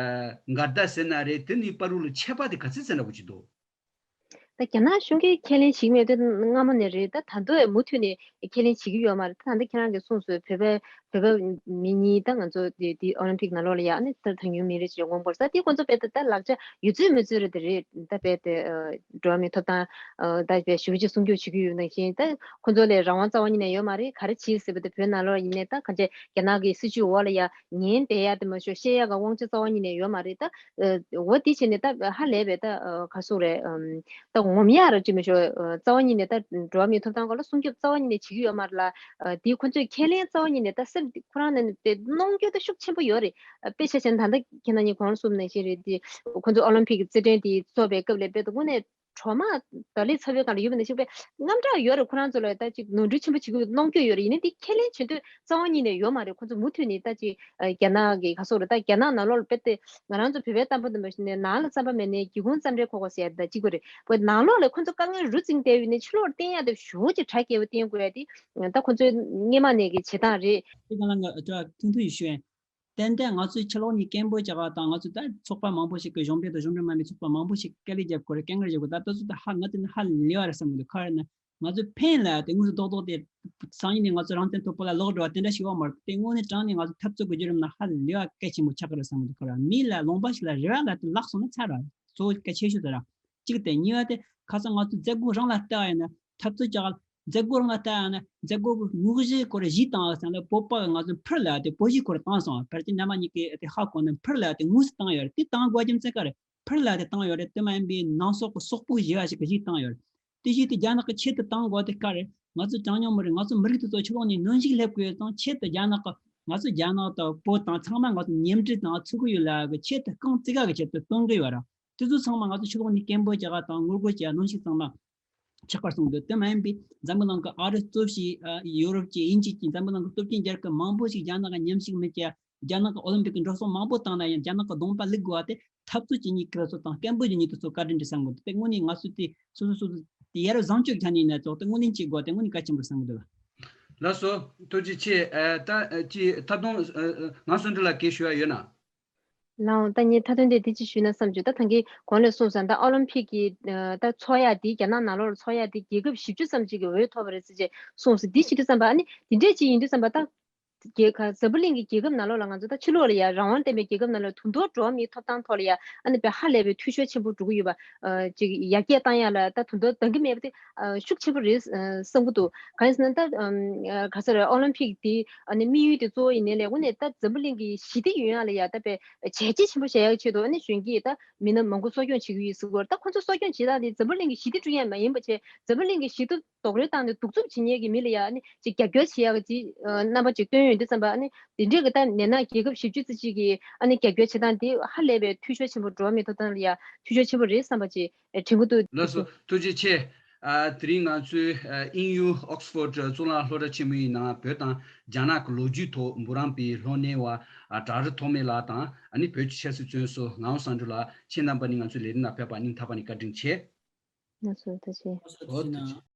འགལ་ཟླ་ཟེར་ན་རེད། དེ་གཉིས་བར་དུ་ལ་ཁྱད་པར་དེ་ག་ཚོད་ཙམ་འདྲ་པོ་ཅིག་འདུག་ད་རྒྱ་ནག་གཞུང་གིས་ཁས་ལེན་བྱེད་ཀྱི་མེད་དུས་སྔ་མོ་ནས་རེད། ད་ད་དུང་མུ་མཐུད་ནས་ཁས་ལེན་བྱེད་ཀྱི་ཡོད་མ་རེད། ད་ད་ལྟ་ཁྱེད་རང་གིས་གསུངས་སོང་། བོད་པ་བོད་པ་མི་གཉིས་ད་ང་ཚོ་དེ་དེ་ཨོ་ལིམ་པིག་ནང་ལོགས་ལ་ཡ་ནི་ད་གྲངས་ཉུང་མི་རིགས་ཀྱི་ངོ་རྒོལ་ས་དེ་ཁོ་ཚོ་དཔེ་ད་ད་ལག་ཆ་ཡོད་ཚོད་མེད་ཚོད་རེད། དེ་རེད། ད་དཔེ་དེ་འགྲོ་བ་མིའི་ཐོབ་ཐང་ད་དཔེ་ཞེ་པོ་ཅིག་སྲུང་སྐྱོབ་བྱེད་ཀྱི་ཡོད་ནང་བཞིན་ད་ཁོ་ཚོ་ལས་རང་དབང་རྩ་བ་ཉིད་ནས་ཡོད་མ་རེད། ག་རེ་བྱེད་ཟེར་བ་དེ་བོད་ནང་ལོགས་ཡིན་ནའི་ད་གང་ཅི་རྒྱ་ནག་གི་སྲིད་བྱུས་འོག་ལ་ཡ་ཉན་བསྡད་ཡ་དེ་མ་ཤོག་བཤད་ཡ་གི་དབང་ཆ་རྩ་བ་ཉིད་ནས་ཡོད་མ་རེད། ད་འོ་དེ་བྱས་ནས་ད་ཧ་ལས་པའི་ད་ག་སོག་རེད། ད་ངོམ་ཡག་ར་ཅི་མི་ཤོ་རྩ་བ་ཉིད་ནས་ད་འགྲོ་བ་མིའི་ཐོབ་ཐང་སྐོར་ལ་སྲུང་སྐྱོབ་རྩ་བ་ཉིད་ནས་བྱེད་ཀྱི་ཡོད་མ་རེད་ལ། དེའི་ཁོ་ཚོས་ཁས་ལེན་རྩ་བ་ཉིད་ནས་ད་སེམས་ཁོ་རང་ནས་དེ་གནོང་འགྱོད་ད་ཤུགས་ཆེན་པོ་ཡོད་རེད། དཔེ་ཆ་བཞག་ན་ད་ལྟ་ཁྱེད་རང་གཉིས་གོང་ལ་གསུངས་ནང་བཞིན་རེད། དེ་ཁོ་ཚོ་ཨོ་ལིམ་ཕིག་གི་རྩེད་འགྲན་དེ་ཚོགས་པའི་སྐབས་ལ་དཔེ་ད་དངོས་གནས་གྲོ་མ་དར་ལི་ཚ་བའི་སྒང་ལ་ཡོད་པ་ནང་བཞིན་དཔེ་དངངས་སྐྲག་ཡོད་རེད། ཁོ་རང་ཚོ་ལ་ད་ཅིག་ནོར་འཁྲུལ་ཆེན་པོ་བྱེད་དགོས་གནོང་འགྱོད་ཡོད་རེད། ཡིན་ནའི་དེ་ཁས་ལེན་བྱེད་འདོད་རྩ་བ་ཉིད་ནས་ཡོད་མ་རེད། ཁོ་ཚོ་མུ་མཐུད་ནས་ད་ཅིག་རྒྱ་ནག་གི་ག་སོག་རེད། ད་རྒྱ་ནག་ནང་ལོགས་ལ་དཔེ་དེ་ང་རང་ཚོ་བོད་པའི་གཏམ་དཔེ་འདི་འདྲ་ཞིག་ནས་ནང་ལ་རྩམ་པ་མེད་ནའི་སྒེའུ་ཁུང་རྩམ་སྒྲིག་ཁོག་ཁོག་ཟེར་ཡ་དེ་ད་གཅིག་པ་རེད། བོད་ནང་ལོགས་ལ་ཁོ་ཚོ་དཀའ་ངལ་རུ་འཛིང་བསྡད་ཡོད་ནའི་ཕྱི་ལོགས་ལ་བསྟན་ཡ་དེ་ཞེ་པོ་ཅིག་གྲ་རྒྱས་པོ་བསྟན་དགོས་ཡ་དེ་ད་ཁོ་ཚོའི་སྔོན་མ་ནས་ཀྱི་བྱེད་སྟངས་རེད། དེ་ག་ལ་ང་ཐུང་ཐུང་ཞིག་ཞུ་ཡིན། ཏན་ཏན་ང་ཚོའི་ཕྱི་ལོགས་ནས་སྐད་འབོད་རྒྱག་པ་དང་། ང་ཚོ་ད་ཚོགས་པ་མང་པོ་ཞིག་གི་གཞུང་འབྲེལ་དང་གཞུང་འབྲེལ་མིན་པའི་ཚོགས་པ་མང་པོ་ཞིག་སྐད་ལས་རྒྱབ་དགོས་རེད། སྐད་ངར་རྒྱབ་དགོས། ད་ལྟ་ཚོ་ད་ཧ་ང་དེ་ནི་ཧ་ལས་པ་རེད་བསམ་གི་འདུག་ག་རེ་ན་ང་ཚོའི་ཕན་ལ་དེ་དངོས་སུ་རྡོག་རྡོག་དེ་སང་ཉིན་ནས་ང་ཚོ་རང་བཙན་མཐོ་པོ་ལ་ལོག་འགྲོ་བ་དེ་འདྲ་ཞིག་ཡོད་མ་རེད། དེ་དངོས་གནས་དྲང་ནས་ང་ཚོ་འཐབ་རྩོད་ཀྱི་བརྒྱུད་རིམ་ལ་ཧ་ལས་པ་གལ་ཆེན་པོ་ཆགས་ཀྱི་རེད་བསམ་གི་འདུག་ག་རེ་ན་མི་ལ་ལུང་པ་ཞིག་ལ་རེ་བ་ལ་དེ་ལག་སོང་ན་ཚར་ར། གཙོ་བོ་གལ་ཆེ་ཤོས་དེ་ར་གཅིག་དེ། གཉིས་པ་དེ་ཁ་སང་ང་ཚོ་མཛད་སྒོ་རང་ལ་ལྟ་བ་ཡིན་ན་འཐབ་རྩོད་རྒྱག་མཛད་སྒོ་རང་ལ་ལྟ་ཡང་ན་མཛད་སྒོ་གི་དངོས་གཞི་སྐོར་གཞི་བཏང་བ་ཟེར་ན་བོད་པ་གི་ང་ཚོ་ཕུར་ལ་དེ་བོད་གཞི་སྐོར་བཏང་སོང་། ཕལ་ཆེར་རྣམ་པ་གཉིས་ཀས་དེ་ཧ་གོ་ན་ཕུར་ལ་དེ་དངོས་སུ་བཏང་ཡོད་རེད། དེ་བཏང་དགོས་རྒྱུ་མཚན་ག་རེ། ཕུར་ལ་དེ་བཏང་ཡོད་རེད། དེ་མ་ཡིན་པའི་ནང་སོག་གི་སོག་པོ་ཞེས་པ་ཞིག་གི་གཞི་བཏང་ཡོད་རེད། དེ་བཞིན་དུ་རྒྱ་ནག་གི་ཆེད་དུ་བཏང་དགོས་དེ་ག་རེ། ང་ཚོ་གྲངས་ཉུང་མི་རིགས། ང་ཚོ་མི་རིགས་དེ་ཚོ་ཕྱི་ལོགས་ནས་གནོན་ཤུགས་སླེབས་དགོས་དང་ཆེད་དུ་རྒྱ་ནག་གི་ང་ཚོ་རྒྱ་ནག་དང་བོད་དང་ཚང་མ་ང་ཚོ་མཉམ་འབྲེལ་དང་ཚུགས་ཀྱི་ཡོད་ལ་གི་ཆེད་དུ་རྐང་བཙུགས་ག་གི་ཆེད་དུ་བཏང་གི་ཡོད་རེད། དེ་ཚོ་ཚང་མ་ང་ཚོ་ཕྱི་ལོགས་ནས་སྐད་འབོད་རྒྱག་ག་དང་ངོ་རྒོལ་བྱེད་གནོན་ཤུགས་ཚང་མ་ཆགས་པར་སོང་འདུག་དེ་མ་ཡིན་པའི་འཛམ་བུ་གླིང་གི་ཨ་རི་གཙོས་པའི་ཡོ་རོབ་ཀྱི་དབྱིན་ཇི་གི་འཛམ་བུ་གླིང་གི་སྟོབས་ཆེན་རྒྱལ་ཁབ་མང་པོ་ཞིག་རྒྱ་ནག་གི་ཉམས་ཞིབ་མི་བྱེད། རྒྱ་ནག་གི་ཨོ་ལིམ་པིག་གི་འགྲོ་སོང་མང་པོ་བཏང་ན་ཡང་རྒྱ་ནག་གི་གདོང་པ་བླུག་དགོས་པ་དེ་འཐབ་རྩོད་བྱེད་མཁན་གྱི་ཚོ་དང་སྐད་འབོད་བྱེད་མཁན་དེ་ཚོ་བཀའ་དྲིན་དྲི་བསམ་གྱི་འདུག་དེ་དངོས་གནས་ང་ཚོ་དེ་སོ་སོ་སོ་སོ་དེ་ཡར་བཟང་སྤྱོད་བྱ་ནས་ན་ཚོགས་དེ་དངོས་གནས་བྱེད་དགོས་དེ་དངོས་གནས་གལ་ཆེན་པོ་རེད་བསམ་གྱི་འདུག་ལགས་སོ། ཐུགས་རྗེ་ཆེ། ཨ་ད་ཅི་ད་དུང་ཨ་ཨ་ང་བསམ་འགྲུབ་ལགས་སྐད་ཞུ་ཡ་ཡོད་ན། ལགས་འོང་། ད་ངས་མཐའ་དོན་དེ་འདི་ཅིག་ཞུས་ན་བསམ་བྱུང་། ད་ཐང་གི་གོང་ལ་གསུངས་སོང་། ད་ཨོ་ལིམ་ཕིག་གི་ཨ་ད་ཚོགས་ཡ་འདི་རྒྱ་ནག་ནང་ལོགས་ལ་ཚོགས་ཡ་འདི་རྒྱལ་ཁབ་བཞི་བཅུ་ཙམ་ཅིག་གིས་འོས་ཐོབ་པ་རེད་ཟེར་བྱས་གསུངས་སོང་། འདི་བྱེད་དུས་ཙམ་པ་ཨ་ནི་འདི་འདྲས་ཅིག་ཡིན་དུས་ཙམ་པ་ད། རྒྱལ་ཁ་འཛམ་བུ་གླིང་གི་རྒྱལ་ཁབ་ནང་ལོགས་ལ་ང་ཚོ་ད་ཕྱི་ལོགས་ལ་ཡ་རང་དབང་ལྡན་པའི་རྒྱལ་ཁབ་ནང་ལ་དུས་ཐོག་འགྲོ་བ་མིའི་ཐོབ་ཐང་ཐོག་ལ་ཡ་ཨ་ནི་དཔེ་ཧ་ལས་པའི་འཐུས་ཤོར་ཆེན་པོ་འགྲོ་གི་ཡོད་པ། ཨ་ཅིག་ཡར་རྒྱས་བཏང་ཡ་ལ་ད་དུས་ཐོག་འདང་གི་མེད་པ་དེ་ཨ་ཤུགས་ཆེན་པོ་རེད་ཨ་བསམ་གི་འདུག་གང་ཡིན་ཟེར་ན་ད་ཨམ་ཨ་ག་ས་རེད། ཨོ་ལིམ་ཕིག་དེ་ཨ་ནི་དམིགས་ཡུལ་དེ་གཙོ་བོ་ཡིན་ནའི་ལས་དངོས་གནས་ད་འཛམ་བུ་གླིང་གི་ཞི་བདེ་ཡོང་ཡ་ལ་ཡ་ད་དཔེ་བྱས་རྗེས་ཆེན་པོ་བཞག་ཡ་གི་ཆེད་དུ་ཨ་ནི་གཞོན་སྐྱེས་ད་མི་སྣ་མང་པོ་གསོ་སྐྱོང་བྱེད་ཀྱི་ཡོད་ཟེར་གི་ཡོད་རེད། ད་ཁོ་ཚོ་གསོ་སྐྱོང་བྱེད་སྟངས་དེ་འཛམ་བུ་གླིང་གི་ཞི་བདེ་བསྐྲུན་ཡ་མ་ཡིན་པ་བྱས་འཛམ་བུ་གླིང་གི་ཞི་བདེ་རྡོག་རོལ་བཏང་ནས་གདུག་རྩུབ་བྱེད་མཁན་གྱི་མི་ལ་ཡ་ཨ་ནི་ཅིག་རྒྱབ་སྐྱོར་བྱེད་ཡག་གི་ཅིག་ཨ་རྣམ་པ་ཅིག་སྟོན་ཡོང་དུས་ཙམ་པ་ཨ་ནི་དེ་འདྲས་ཀྱི་ད་ནས་ན་རྒྱལ་ཁབ་བཞི་བཅུ་ཙམ་ཅིག་གིས་ཨ་ནི་རྒྱབ་སྐྱོར་བྱེད་སྟངས་དེ་ཧ་ལས་པའི་འཐུས་ཤོར་ཆེན་པོ་འགྲོ་བ་མིའི་ཐོབ་ཐང་ལ་ཡ་འཐུས་ཤོར་ཆེན་པོ་རེད་བསམ་པ་ཅིག་དྲན་གྱི་འདུག་ལགས་སོ། ཐུགས་རྗེ་ཆེ། ཨ་དེ་རིང་ང་ཚོའི་ཨ་དབྱིན་ཡུལ་ཨོག་སི་ཕོར་ཌི་གཙུག་ལག་སློབ་གྲྭ་ཆེན་མོའི་ནང་བོད་དང་རྒྱ་ནག་གི་ལོ་རྒྱུས་ཐོག་འབུམ་རམས་པའི་སློབ་གཉེར་བ་ཨ་བྲག་རི་ཐོགས་མེད་ལགས་དང་ཨ་ནི་བོད་ཀྱི་ཆབ་སྲིད་བཙོན་ཟུར་ངག་དབང་གསང་སྒྲོན་ལགས་ཁྱེད་རྣམ་པ་ནི་ང་ཚོའི་ལས་རིམ་ནང་ཕེབས་པར་སྙིང་ཐག་པ་ནས་བཀའ་དྲིན་ཆེ། ལགས་སོ། ཐུགས་རྗེ་ཆེ། ཨོ་ཐུགས་རྗེ་ཆེ།